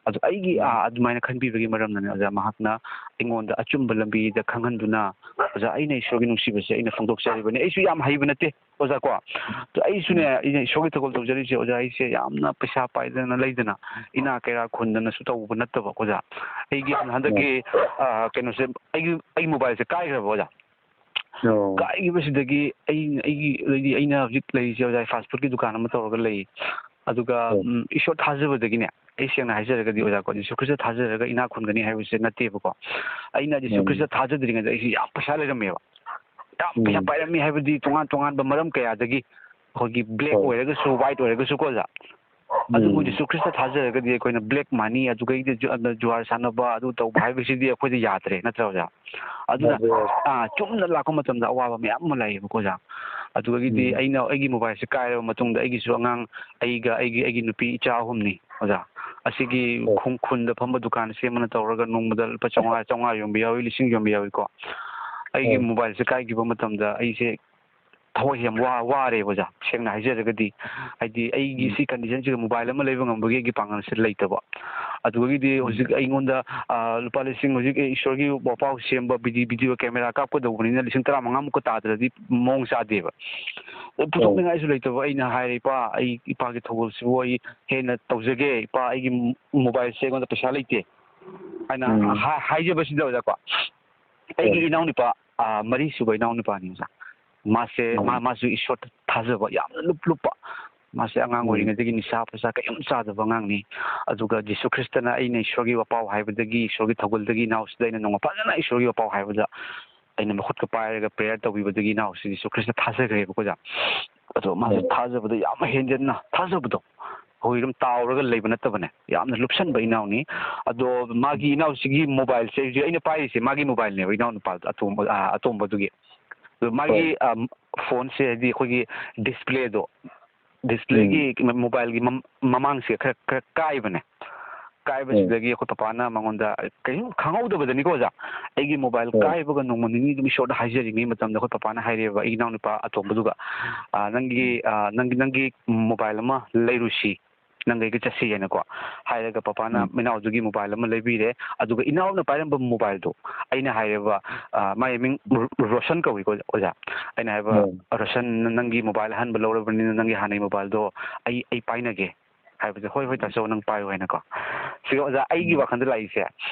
ꯑꯗꯨ ꯑꯩꯒꯤ, ꯑ, ꯑꯗꯨꯃꯥꯏꯅ ꯈꯟꯕꯤꯕꯒꯤ ꯃꯔꯝꯅꯅꯦ ꯑꯣꯖꯥ, ꯃꯍꯥꯛꯅ ꯑꯩꯉꯣꯟꯗ ꯑꯆꯨꯝꯕ ꯂꯝꯕꯤꯗ ꯈꯪꯍꯟꯗꯨꯅ, ꯑꯣꯖꯥ, ꯑꯩꯅ ꯏꯁꯣꯔꯒꯤ ꯅꯨꯡꯁꯤꯕꯁꯦ ꯑꯩꯅ ꯐꯣꯡꯗꯣꯛꯆꯔꯤꯕꯅꯤ꯫ ꯑꯩꯁꯨ ꯌꯥꯝ ꯍꯩꯕ ꯅꯠꯇꯦ ꯑꯣꯖꯥ ꯀꯣ꯫ ꯑꯗꯨ ꯑꯩꯁꯨꯅꯦ, ꯑꯩꯅ ꯏꯁꯣꯔꯒꯤ ꯊꯧꯒꯜ ꯇꯧꯖꯔꯤꯁꯦ ꯑꯣꯖꯥ, ꯑꯩꯁꯦ ꯌꯥꯝꯅ ꯄꯩꯁꯥ ꯄꯥꯏꯗꯅ ꯂꯩꯗꯅ, ꯏꯅꯥ ꯀꯩꯔꯥꯛ ꯈꯨꯟꯗꯅꯁꯨ ꯇꯧꯕ ꯅꯠꯇꯕ ꯑꯣꯖꯥ꯫ ꯑꯩꯒꯤ ꯍꯟꯗꯛꯀꯤ, ꯑ, ꯀꯩꯅꯣꯁꯦ, ꯑꯩꯒꯤ, ꯑꯩꯒꯤ ꯃꯣꯕꯥꯏꯜꯁꯦ ꯀꯥꯏꯈ꯭ꯔꯕ ꯑꯣꯖꯥ꯫ ꯀꯥꯏꯈꯤꯕꯁꯤꯗꯒꯤ ꯑꯩ, ꯑꯩꯒꯤ, ꯑꯗꯩꯗꯤ ꯑꯩꯅ ꯍꯧꯖꯤꯛ ꯂꯩꯔꯤꯁꯦ ꯑꯣꯖꯥ, ꯐꯥꯁ ꯐꯨꯗꯀꯤ ꯗꯨꯀꯥꯟ ꯑꯃ ꯇꯧꯔꯒ ꯂꯩ꯫ ꯑꯗꯨꯒ, ꯎꯝ, ꯏꯁꯣꯔ ꯊꯥꯖꯕꯗꯒꯤꯅꯦ, ꯑꯩ ꯁꯦꯡꯅ ꯍꯥꯏꯖꯔꯒꯗꯤ ꯑꯣꯖꯥ ꯀꯣ, ꯖꯤꯁꯨ ꯈ꯭ꯔꯤꯁꯇ ꯊꯥꯖꯔꯒ ꯏꯅꯥꯛ ꯈꯨꯟꯒꯅꯤ ꯍꯥꯏꯕꯁꯦ ꯅꯠꯇꯦꯕꯀꯣ꯫ ꯑꯩꯅ ꯖꯤꯁꯨ ꯈ꯭ꯔꯤꯁꯇ ꯊꯥꯖꯗ꯭ꯔꯤꯉꯩꯗ ꯑꯩꯁꯦ ꯌꯥꯝ ꯄꯩꯁꯥ ꯂꯩꯔꯝꯃꯦꯕ꯫ ꯌꯥꯝ ꯄꯩꯁꯥ ꯄꯥꯏꯔꯝꯃꯤ ꯍꯥꯏꯕꯗꯤ ꯇꯣꯉꯥꯟ ꯇꯣꯉꯥꯟꯕ ꯃꯔꯝ ꯀꯌꯥꯗꯒꯤ ꯑꯩꯈꯣꯏꯒꯤ ꯕ꯭ꯂꯦꯛ ꯑꯣꯏꯔꯒꯁꯨ, ꯋꯥꯏꯠ ꯑꯣꯏꯔꯒꯁꯨ ꯀꯣ ꯑꯣꯖꯥ, ꯑꯗꯨꯕꯨ ꯖꯤꯁꯨ ꯈ꯭ꯔꯤꯁꯇ ꯊꯥꯖꯔꯒꯗꯤ ꯑꯩꯈꯣꯏꯅ ꯕ꯭ꯂꯦꯛ ꯃꯅꯤ, ꯑꯗꯨꯒ ꯑꯩꯗꯤ ꯖꯨ-, ꯑꯗ ꯖꯨꯋꯥꯔ ꯁꯥꯟꯅꯕ, ꯑꯗꯨ ꯇꯧꯕ ꯍꯥꯏꯕꯁꯤꯗꯤ ꯑꯩꯈꯣꯏꯗ ꯌꯥꯗ꯭ꯔꯦ, ꯅꯠꯇ꯭ꯔꯥ ꯑꯣꯖꯥ? ꯑꯗꯨꯅ, ꯑꯥ, ꯆꯨꯝꯅ ꯂꯥꯛꯄ ꯃꯇꯝꯗ ꯑꯋꯥꯕ ꯃꯌꯥꯝ ꯑꯃ ꯂꯥꯛꯑꯦꯕꯀꯣ ꯑꯣꯖꯥ꯫ ꯑꯗꯨꯗꯒꯤꯗꯤ ꯑꯩꯅ ꯑꯩꯒꯤ ꯃꯣꯕꯥꯏꯜꯁꯦ ꯀꯥꯏꯔꯕ ꯃꯇꯨꯡꯗ ꯑꯩꯒꯤꯁꯨ ꯑꯉꯥꯡ, ꯑꯩꯒ ꯑꯩꯒꯤ, ꯑꯩꯒꯤ ꯅꯨꯄꯤ ꯏꯆꯥ ꯑꯍꯨꯝꯅꯤ ꯑꯣꯖꯥ꯫ ꯑꯁꯤꯒꯤ ꯈꯨꯡ-, ꯈꯨꯟꯗ ꯐꯝꯕ ꯗꯨꯀꯥꯟ ꯁꯦꯝꯕꯅ ꯇꯧꯔꯒ ꯅꯣꯡꯃꯗ ꯂꯨꯄꯥ ꯆꯥꯝꯃꯉꯥ, ꯆꯥꯝꯃꯉꯥ ꯌꯣꯟꯕ ꯌꯥꯎꯏ, ꯂꯤꯁꯤꯡ ꯌꯣꯟꯕ ꯌꯥꯎꯏꯀꯣ꯫ ꯑꯩꯒꯤ ꯃꯣꯕꯥꯏꯜꯁꯦ ꯀꯥꯏꯈꯤꯕ ꯃꯇꯝꯗ ꯑꯩꯁꯦ ꯊꯋꯥꯏꯁꯦ ꯌꯥꯝ ꯋꯥ-, ꯋꯥꯔꯦꯕ ꯑꯣꯖꯥ, ꯁꯦꯡꯅ ꯍꯥꯏꯖꯔꯒꯗꯤ꯫ ꯍꯥꯏꯗꯤ ꯑꯩꯒꯤ ꯁꯤ ꯀꯟꯗꯤꯁꯟꯁꯤꯗ ꯃꯣꯕꯥꯏꯜ ꯑꯃ ꯂꯩꯕ ꯉꯝꯕꯒꯤ ꯑꯩꯒꯤ ꯄꯥꯡꯒꯜꯁꯦ ꯂꯩꯇꯕ꯫ ꯑꯗꯨꯗꯒꯤꯗꯤ ꯍꯧꯖꯤꯛ ꯑꯩꯉꯣꯟꯗ, ꯑ, ꯂꯨꯄꯥ ꯂꯤꯁꯤꯡ, ꯍꯧꯖꯤꯛ ꯑꯩ ꯏꯁꯣꯔꯒꯤ ꯋꯥꯄꯥꯎ ꯁꯦꯝꯕ ꯚꯤꯗꯤ-, ꯚꯤꯗꯤꯑꯣ ꯀꯦꯃꯦꯔꯥ ꯀꯥꯞꯀꯗꯧꯕꯅꯤꯅ ꯂꯤꯁꯤꯡ ꯇꯔꯥꯃꯉꯥꯃꯨꯛꯀ ꯇꯥꯗ꯭ꯔꯗꯤ ꯃꯑꯣꯡ ꯆꯥꯗꯦꯕ꯫ ꯄꯨꯊꯣꯛꯅꯤꯡꯉꯥꯏꯁꯨ ꯂꯩꯇꯕ꯫ ꯑꯩꯅ ꯍꯥꯏꯔꯦ, "ꯏꯄꯥ, ꯑꯩ ꯏꯄꯥꯒꯤ ꯊꯧꯒꯜꯁꯤꯕꯨ ꯑꯩ ꯍꯦꯟꯅ ꯇꯧꯖꯒꯦ꯫ ꯏꯄꯥ, ꯑꯩꯒꯤ ꯃꯣꯕꯥꯏꯜꯁꯦ ꯑꯩꯉꯣꯟꯗ ꯄꯩꯁꯥ ꯂꯩꯇꯦ" ꯍꯥꯏꯅ ꯍꯥꯏ-, ꯍꯥꯏꯖꯕꯁꯤꯗ ꯑꯣꯖꯥꯀꯣ, ꯑꯩꯒꯤ ꯏꯅꯥꯎꯅꯨꯄꯥ, ꯑ, ꯃꯔꯤꯁꯨꯕ ꯏꯅꯥꯎꯅꯨꯄꯥꯅꯤ ꯑꯣꯖꯥ꯫ ꯃꯥꯁꯦ, ꯃꯥ-, ꯃꯥꯁꯨ ꯏꯁꯣꯔꯗ ꯊꯥꯖꯕ ꯌꯥꯝꯅ ꯂꯨꯞ-, ꯂꯨꯞꯄ꯫ ꯃꯥꯁꯦ ꯑꯉꯥꯡ ꯑꯣꯏꯔꯤꯉꯩꯗꯒꯤ ꯅꯤꯁꯥ ꯄꯨꯁꯥ ꯀꯩꯝ ꯆꯥꯗꯕ ꯑꯉꯥꯡꯅꯤ꯫ ꯑꯗꯨꯒ ꯖꯤꯁꯨ ꯈ꯭ꯔꯤꯁꯇꯅ ꯑꯩꯅ ꯏꯁꯣꯔꯒꯤ ꯋꯥꯄꯥꯎ ꯍꯥꯏꯕꯗꯒꯤ, ꯏꯁꯣꯔꯒꯤ ꯊꯧꯒꯜꯗꯒꯤ ꯏꯅꯥꯎꯁꯤꯗ ꯑꯩꯅ ꯅꯣꯡꯃ ꯐꯖꯅ ꯏꯁꯣꯔꯒꯤ ꯋꯥꯄꯥꯎ ꯍꯥꯏꯕꯗ ꯑꯩꯅ ꯃꯈꯨꯠꯀ ꯄꯥꯏꯔꯒ ꯄ꯭ꯔꯦꯌꯔ ꯇꯧꯕꯤꯕꯗꯒꯤ ꯏꯅꯥꯎꯁꯤ ꯖꯤꯁꯨ ꯈ꯭ꯔꯤꯁꯇ ꯊꯥꯖꯈ꯭ꯔꯦꯕꯀꯣ ꯑꯣꯖꯥ꯫ ꯑꯗꯣ ꯃꯥꯁꯦ ꯊꯥꯖꯕꯗ ꯌꯥꯝ ꯍꯦꯟꯖꯟꯅ ꯊꯥꯖꯕꯗꯣ, ꯑꯩꯈꯣꯏ ꯑꯗꯨꯝ ꯇꯥꯎꯔꯒ ꯂꯩꯕ ꯅꯠꯇꯕꯅꯦ, ꯌꯥꯝꯅ ꯂꯨꯞꯁꯟꯕ ꯏꯅꯥꯎꯅꯤ꯫ ꯑꯗꯣ ꯃꯥꯒꯤ ꯏꯅꯥꯎꯁꯤꯒꯤ mobileꯁꯦ, ꯍꯧꯖꯤꯛ ꯑꯩꯅ ꯄꯥꯏꯔꯤꯁꯦ ꯃꯥꯒꯤ mobileꯅꯦꯕ, ꯏꯅꯥꯎ ꯅꯨꯄꯥ ꯑꯇꯣꯝꯕ, ꯑ, ꯑꯇꯣꯝꯕꯗꯨꯒꯤ꯫ ꯑꯗꯣ ꯃꯥꯒꯤ, ꯍꯣꯏ꯫ ꯑ, phoneꯁꯦ, ꯍꯥꯏꯗꯤ ꯑꯩꯈꯣꯏꯒꯤ displayꯗꯣ, displayꯒꯤ ꯎꯝ꯫ ꯃ-, mobileꯒꯤ ꯃꯝ-, ꯃꯃꯥꯡꯁꯦ ꯈꯔ, ꯈꯔ ꯀꯥꯏꯕꯅꯦ꯫ ꯎꯝ꯫ ꯀꯥꯏꯕꯁꯤꯗꯒꯤ ꯑꯩꯈꯣꯏ ꯄꯄꯥꯅ ꯃꯉꯣꯟꯗ ꯀꯔꯤꯝ ꯈꯪꯍꯧꯗꯕꯗꯅꯤꯀꯣ ꯑꯣꯖꯥ, ꯑꯩꯒꯤ mobile ꯍꯣꯏ꯫ ꯀꯥꯏꯕꯒ ꯅꯣꯡꯃ ꯅꯤꯅꯤ ꯑꯗꯨꯝ ꯏꯁꯣꯔꯗ ꯍꯥꯏꯖꯔꯤꯉꯩ ꯃꯇꯝꯗ ꯑꯩꯈꯣꯏ ꯄꯄꯥꯅ ꯍꯥꯏꯔꯛꯑꯦꯕ, ꯑꯩꯒꯤ ꯏꯅꯥꯎꯅꯨꯄꯥ ꯑꯇꯣꯝꯕꯗꯨꯒ, "ꯑ, ꯅꯪꯒꯤ, ꯎꯝ꯫ ꯑ, ꯅꯪꯒꯤ, ꯅꯪꯒꯤ mobile ꯑꯃ ꯂꯩꯔꯨꯁꯤ, ꯅꯪꯒ ꯑꯩꯒ ꯆꯠꯁꯤ" ꯍꯥꯏꯅꯀꯣ ꯍꯥꯏꯔꯒ ꯄꯄꯥꯅ ꯎꯝ꯫ ꯏꯅꯥꯎꯗꯨꯒꯤ mobile ꯑꯃ ꯂꯩꯕꯤꯔꯦ꯫ ꯑꯗꯨꯒ ꯏꯅꯥꯎꯅ ꯄꯥꯏꯔꯝꯕ mobileꯗꯣ ꯑꯩꯅ ꯍꯥꯏꯔꯦꯕ, ꯑ, ꯃꯥꯒꯤ ꯃꯤꯡ ꯔꯣ-, ꯔꯣꯁꯟ ꯀꯧꯏꯀꯣ ꯑꯣꯖꯥ꯫ ꯑꯩꯅ ꯍꯥꯏꯕ, ꯎꯝ꯫ "ꯔꯣꯁꯟ, ꯅꯪꯒꯤ mobile ꯑꯍꯟꯕ ꯂꯧꯔꯕꯅꯤꯅ ꯅꯪꯒꯤ ꯍꯥꯟꯅꯒꯤ mobileꯗꯣ ꯑꯩ, ꯑꯩ ꯄꯥꯏꯅꯒꯦ" ꯍꯥꯏꯕꯁꯦ, "ꯍꯣꯏ, ꯍꯣꯏ, ꯎꯝ꯫ ꯇꯥꯆꯧ, ꯅꯪ ꯄꯥꯏꯌꯨ" ꯍꯥꯏꯅꯀꯣ꯫ ꯁꯤꯒ ꯑꯣꯖꯥ, ꯑꯩꯒꯤ ꯎꯝ꯫ ꯋꯥꯈꯜꯗ ꯂꯥꯛꯏꯁꯦ,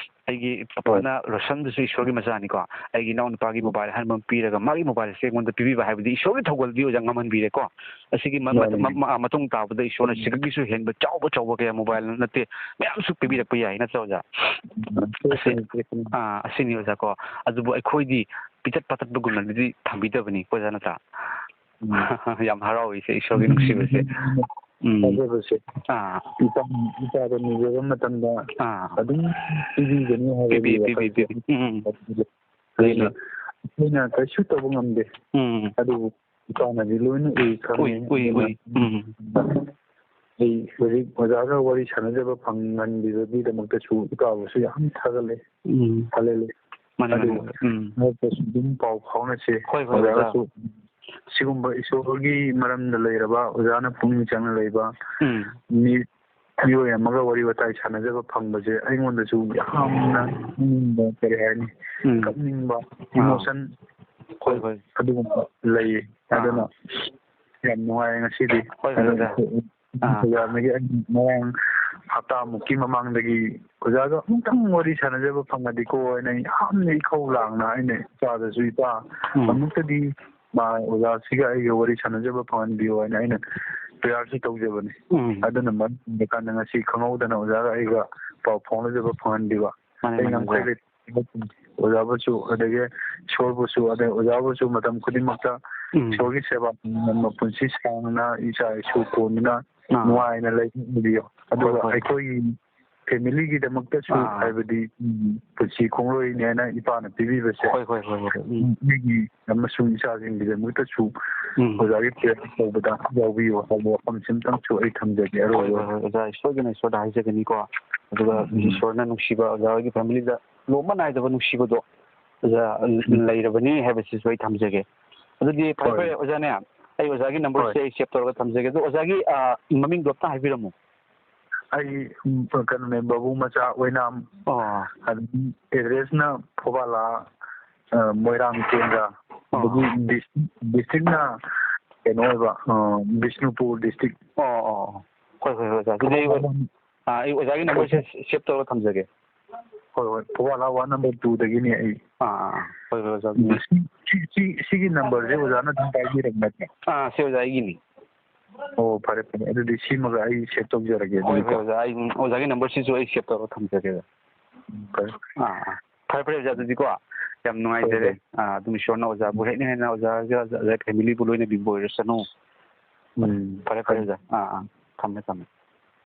ꯑꯩꯒꯤ ꯍꯣꯏ꯫ ꯄꯄꯥꯅ ꯔꯣꯁꯟꯗꯨꯁꯨ ꯏꯁꯣꯔꯒꯤ ꯃꯆꯥꯅꯤꯀꯣ, ꯑꯩꯒꯤ ꯏꯅꯥꯎꯅꯨꯄꯥꯒꯤ ꯎꯝ꯫ mobile ꯑꯍꯟꯕ ꯑꯃ ꯄꯤꯔꯒ ꯃꯥꯒꯤ mobileꯁꯦ ꯑꯩꯉꯣꯟꯗ ꯄꯤꯕꯤꯕ ꯍꯥꯏꯕꯗꯤ ꯏꯁꯣꯔꯒꯤ ꯊꯧꯒꯜꯗꯤ ꯑꯣꯖꯥ ꯉꯝꯍꯟꯕꯤꯔꯦꯀꯣ꯫ ꯑꯁꯤꯒꯤ ꯃ-, ꯃ-, ꯃꯥꯅꯤ꯫ ꯃ-, ꯃ-, ꯃꯇꯨꯡ ꯇꯥꯕꯗ ꯏꯁꯣꯔꯅ ꯎꯝ꯫ ꯁꯤꯗꯒꯤꯁꯨ ꯍꯦꯟꯕ ꯆꯥꯎꯕ ꯆꯥꯎꯕ ꯀꯌꯥ, mobile ꯅꯠꯇꯦ, ꯃꯌꯥꯝꯁꯨ ꯄꯤꯕꯤꯔꯛꯄ ꯌꯥꯏ, ꯅꯠꯇ꯭ꯔꯣ ꯑꯣꯖꯥ? ꯎꯝ, ꯑꯁꯤ-, ꯄꯤꯔꯛꯀꯅꯤ, ꯄꯤꯔꯛꯀꯅꯤ꯫ ꯑꯥ, ꯑꯁꯤꯅꯤ ꯑꯣꯖꯥ ꯀꯣ꯫ ꯑꯗꯨꯕꯨ ꯑꯩꯈꯣꯏꯗꯤ ꯄꯤꯆꯠ ꯄꯥꯆꯠꯄꯒꯨꯝꯅꯗꯤ ꯊꯝꯕꯤꯗꯕꯅꯤ ꯀꯣ ꯑꯣꯖꯥ, ꯅꯠꯇ꯭ꯔꯥ? ꯎꯝ꯫ ꯌꯥꯝ ꯍꯔꯥꯎꯏꯁꯦ, ꯏꯁꯣꯔꯒꯤ ꯅꯨꯡꯁꯤꯕꯁꯦ꯫ ꯎꯝ꯫ ꯊꯥꯖꯕꯁꯦ꯫ ꯑꯥ꯫ ꯏꯄꯥ-, ꯏꯄꯥꯗ ꯅꯤꯖꯕ ꯃꯇꯝꯗ ꯑꯥ꯫ ꯑꯗꯨꯝ ꯄꯤꯕꯤꯒꯅꯤ ꯍꯥꯏꯕꯒꯤ ꯄꯤꯕꯤ, ꯄꯤꯕꯤ, ꯋꯥꯈꯜꯁꯦ ꯄꯤꯕꯤ꯫ ꯎꯝ, ꯎꯝ꯫ ꯑꯗꯨꯅ ꯑꯗꯨꯅꯤ꯫ ꯑꯩꯈꯣꯏꯅ ꯀꯩꯁꯨ ꯇꯧꯕ ꯉꯝꯗꯦ꯫ ꯎꯝ꯫ ꯑꯗꯨꯕꯨ ꯏꯄꯥꯅꯗꯤ ꯂꯣꯏꯅ ꯎꯏ ꯈꯪꯉꯤ꯫ ꯎꯏ, ꯎꯏ, ꯑꯗꯨꯅ ꯎꯏ꯫ ꯎꯝ꯫ ꯑꯩ ꯍꯧꯖꯤꯛ ꯑꯣꯖꯥꯒ ꯋꯥꯔꯤ ꯁꯥꯟꯅꯖꯕ ꯐꯪꯍꯟꯕꯤꯕꯒꯤꯗꯃꯛꯇꯁꯨ ꯏꯄꯥꯕꯨꯁꯨ ꯌꯥꯝ ꯊꯥꯒꯠꯂꯦ꯫ ꯎꯝ꯫ ꯊꯥꯒꯠꯂꯦ꯫ ꯃꯥꯅꯤ, ꯃꯥꯅꯤ, ꯑꯗꯨ ꯃꯥꯅꯤ꯫ ꯎꯝ꯫ ꯃꯔꯛꯇꯁꯨ ꯑꯗꯨꯝ ꯄꯥꯎ ꯐꯥꯎꯅꯁꯦ꯫ ꯍꯣꯏ, ꯍꯣꯏ, ꯑꯣꯖꯥ꯫ ꯑꯣꯖꯥꯒꯁꯨ ꯁꯤꯒꯨꯝꯕ ꯏꯁꯣꯔꯒꯤ ꯃꯔꯝꯗ ꯂꯩꯔꯕ, ꯑꯣꯖꯥꯅ ꯄꯨꯛꯅꯤꯡ ꯆꯪꯅ ꯂꯩꯕ ꯎꯝ꯫ ꯃꯤ-, ꯃꯤꯑꯣꯏ ꯑꯃꯒ ꯋꯥꯔꯤ ꯋꯥꯇꯥꯏ ꯁꯥꯟꯅꯖꯕ ꯐꯪꯕꯁꯦ ꯑꯩꯉꯣꯟꯗꯁꯨ ꯌꯥꯝꯅ ꯅꯤꯡꯕ, ꯀꯔꯤ ꯍꯥꯏꯅꯤ, ꯎꯝ꯫ ꯀꯞꯅꯤꯡꯕ, ꯑꯥ꯫ Emotion ꯍꯣꯏ, ꯍꯣꯏ꯫ ꯑꯗꯨꯒꯨꯝꯕ ꯂꯩꯌꯦ꯫ ꯑꯥ꯫ ꯑꯗꯨꯅ ꯌꯥꯝ ꯅꯨꯡꯉꯥꯏꯔꯦ ꯉꯁꯤꯗꯤ꯫ ꯍꯣꯏ, ꯍꯣꯏ, ꯑꯗꯨꯅ ꯑꯣꯖꯥ꯫ ꯑꯥ꯫ ꯑꯣꯖꯥꯗꯒꯤ ꯑꯩ ꯉꯔꯥꯡ ꯍꯞꯇꯥꯃꯨꯛꯀꯤ ꯃꯃꯥꯡꯗꯒꯤ ꯑꯣꯖꯥꯒ ꯑꯃꯨꯛꯇꯪ ꯋꯥꯔꯤ ꯁꯥꯟꯅꯖꯕ ꯐꯪꯉꯗꯤꯀꯣ ꯍꯥꯏꯅ ꯑꯩ ꯌꯥꯝꯅ ꯏꯈꯧ ꯂꯥꯡꯅ ꯑꯩꯅ ꯏꯄꯥꯗꯁꯨ, "ꯏꯄꯥ, ꯎꯝ꯫ ꯑꯃꯨꯛꯇꯗꯤ ꯃꯥ ꯑꯣꯖꯥꯁꯤꯒ ꯑꯩꯒ ꯋꯥꯔꯤ ꯁꯥꯟꯅꯖꯕ ꯐꯪꯍꯟꯕꯤꯌꯨ" ꯍꯥꯏꯅ ꯑꯩꯅ prayerꯁꯨ ꯇꯧꯖꯕꯅꯤ꯫ ꯎꯝ꯫ ꯑꯗꯨꯅ ꯃꯔꯝ ꯑꯣꯏꯔꯀꯥꯟꯗ ꯉꯁꯤ ꯈꯪꯍꯧꯗꯅ ꯑꯣꯖꯥꯒ ꯑꯩꯒ ꯄꯥꯎ ꯐꯥꯎꯅꯖꯕ ꯐꯪꯍꯟꯕꯤꯕ꯫ ꯃꯥꯅꯦ, ꯑꯩ ꯃꯥꯅꯦ, ꯉꯝꯈꯩ ꯑꯣꯖꯥ꯫ ꯂꯩ-, ꯑꯣꯖꯥꯕꯨꯁꯨ, ꯑꯗꯒꯤ ꯏꯁꯣꯔꯕꯨꯁꯨ, ꯑꯗꯩ ꯑꯣꯖꯥꯕꯨꯁꯨ ꯃꯇꯝ ꯈꯨꯗꯤꯡꯃꯛꯇ ꯎꯝ꯫ ꯏꯁꯣꯔꯒꯤ ꯁꯦꯕꯥ ꯇꯧꯅꯕ ꯄꯨꯟꯁꯤ ꯁꯥꯡꯅ ꯏꯆꯥ ꯏꯁꯨ ꯀꯣꯟꯗꯨꯅ ꯑꯥ꯫ ꯅꯨꯡꯉꯥꯏꯅ ꯂꯩꯕꯤꯌꯣ꯫ ꯍꯣꯏ, ꯑꯗꯨꯒ ꯍꯣꯏ꯫ ꯑꯩꯈꯣꯏꯒꯤ family ꯒꯤꯗꯃꯛꯇꯁꯨ, ꯑꯥ꯫ ꯍꯥꯏꯕꯗꯤ, ꯎꯝ, ꯄꯨꯟꯁꯤ ꯈꯣꯡꯂꯣꯏꯅꯦꯅ ꯏꯄꯥꯅ ꯄꯤꯕꯤꯕꯁꯦ, ꯍꯣꯏ, ꯍꯣꯏ, ꯍꯣꯏ, ꯍꯣꯏ꯫ ꯎꯝ꯫ ꯃꯤꯒꯤ ꯑꯃꯁꯨꯡ ꯏꯆꯥꯁꯤꯡꯒꯤꯗꯃꯛꯇꯁꯨ ꯎꯝ꯫ ꯑꯣꯖꯥꯒꯤ prayer ꯇꯧꯕꯗ ꯌꯥꯎꯕꯤꯌꯨ ꯍꯥꯏꯕ ꯋꯥꯐꯝꯁꯤꯝꯇꯪꯁꯨ ꯑꯩ ꯊꯝꯖꯒꯦ ꯍꯣꯏ, ꯑꯔꯣꯏꯕ ꯍꯣꯏ, ꯑꯣꯏꯅ꯫ ꯍꯣꯏ, ꯑꯣꯖꯥ, ꯑꯩ ꯁꯣꯏꯗꯅ ꯏꯁꯣꯔꯗ ꯍꯥꯏꯖꯒꯅꯤꯀꯣ꯫ ꯑꯗꯨꯒ ꯎꯝ꯫ ꯏꯁꯣꯔꯅ ꯅꯨꯡꯁꯤꯕ ꯑꯣꯖꯥ ꯍꯣꯏꯒꯤ family ꯗ ꯂꯣꯝꯕ ꯅꯥꯏꯗꯕ ꯅꯨꯡꯁꯤꯕꯗꯣ ꯑꯣꯖꯥ ꯎꯝ꯫ ꯂꯩꯔꯕꯅꯤ ꯍꯥꯏꯕꯁꯤꯁꯨ ꯑꯩ ꯊꯝꯖꯒꯦ꯫ ꯑꯗꯨꯗꯤ ꯐꯔꯦ, ꯍꯣꯏ꯫ ꯐꯔꯦ, ꯑꯣꯖꯥꯅꯦ, ꯑꯩ ꯑꯣꯖꯥꯒꯤ number ꯁꯦ ꯍꯣꯏ꯫ ꯑꯩ save ꯇꯧꯔꯒ ꯊꯝꯖꯒꯦ꯫ ꯑꯗꯣ ꯑꯣꯖꯥꯒꯤ, ꯑ, ꯃꯃꯤꯡꯗꯣ ꯑꯝꯇ ꯍꯥꯏꯕꯤꯔꯝꯃꯨ꯫ ꯑꯩ, ꯎꯝ, ꯀꯩꯅꯣꯅꯦ, ꯕꯥꯕꯨ ꯃꯆꯥ ꯑꯣꯏꯅꯥꯝ꯫ ꯑꯣ꯫ ꯑꯗꯒꯤ address ꯅ ꯐꯣꯕꯥꯂꯥ, ꯑ, ꯃꯣꯏꯔꯥꯡ ꯀꯦꯟꯗ꯭ꯔ꯫ ꯑꯣ꯫ ꯑꯗꯒꯤ dis-, district ꯅ ꯀꯩꯅꯣ ꯑꯣꯏꯕ, ꯑ, ꯕꯤꯁꯅꯨꯄꯨꯔ district꯫ ꯑꯣ, ꯑꯣ, ꯑꯣ꯫ ꯍꯣꯏ, ꯍꯣꯏ, ꯍꯣꯏ, ꯑꯣꯖꯥ꯫ ꯑꯗꯨꯗꯤ ꯑꯩ, ꯑ, ꯑꯩ ꯑꯣꯖꯥꯒꯤ number ꯁꯦ save ꯇꯧꯔꯒ ꯊꯝꯖꯒꯦ꯫ ꯍꯣꯏ, ꯍꯣꯏ, ꯐꯨꯋꯥꯂꯥ ward number two ꯗꯒꯤꯅꯦ ꯑꯩ꯫ ꯑꯥ, ꯑꯥ, ꯑꯥ꯫ ꯍꯣꯏ, ꯍꯣꯏ, ꯑꯣꯖꯥ꯫ ꯎꯝ, ꯁꯤ, ꯁꯤ, ꯁꯤ, ꯁꯤꯒꯤ number ꯁꯦ ꯑꯣꯖꯥꯅ ꯑꯗꯨꯝ ꯄꯥꯏꯕꯤꯔꯕ ꯅꯠꯇ꯭ꯔꯣ? ꯑꯥ, ꯁꯤ ꯑꯣꯖꯥ ꯑꯩꯒꯤꯅꯤ꯫ ꯑꯣ, ꯐꯔꯦ, ꯐꯔꯦ꯫ ꯑꯗꯨꯗꯤ ꯁꯤꯃꯒ ꯑꯩ save ꯇꯧꯖꯔꯒꯦ ꯍꯣꯏ, ꯍꯣꯏ, ꯑꯗꯨꯗꯤꯀꯣ꯫ ꯑꯣꯖꯥ, ꯑꯩ, ꯎꯝ, ꯑꯣꯖꯥꯒꯤ number ꯁꯤꯁꯨ ꯑꯩ save ꯇꯧꯔꯒ ꯊꯝꯖꯒꯦ, ꯑꯣꯖꯥ꯫ ꯎꯝ, ꯐꯔꯦ꯫ ꯑꯥ, ꯑꯥ꯫ ꯐꯔꯦ, ꯐꯔꯦ, ꯑꯣꯖꯥ, ꯑꯗꯨꯗꯤꯀꯣ, ꯌꯥꯝ ꯍꯣꯏ, ꯅꯨꯡꯉꯥꯏꯖꯔꯦ꯫ ꯍꯣꯏ꯫ ꯑꯥ, ꯑꯗꯨꯝ ꯏꯁꯣꯔꯅ ꯑꯣꯖꯥꯕꯨ ꯍꯦꯟꯅ ꯍꯦꯟꯅ ꯑꯣꯖꯥꯒ, ꯑꯣꯖꯥ family ꯕꯨ ꯂꯣꯏꯅꯕꯤꯕ ꯑꯣꯏꯔꯁꯅꯨ꯫ ꯎꯝ, ꯐꯔꯦ, ꯐꯔꯦ, ꯐꯔꯦ꯫ ꯑꯣꯖꯥ꯫ ꯑꯥ, ꯑꯥ꯫ ꯊꯝꯃꯦ, ꯊꯝꯃꯦ꯫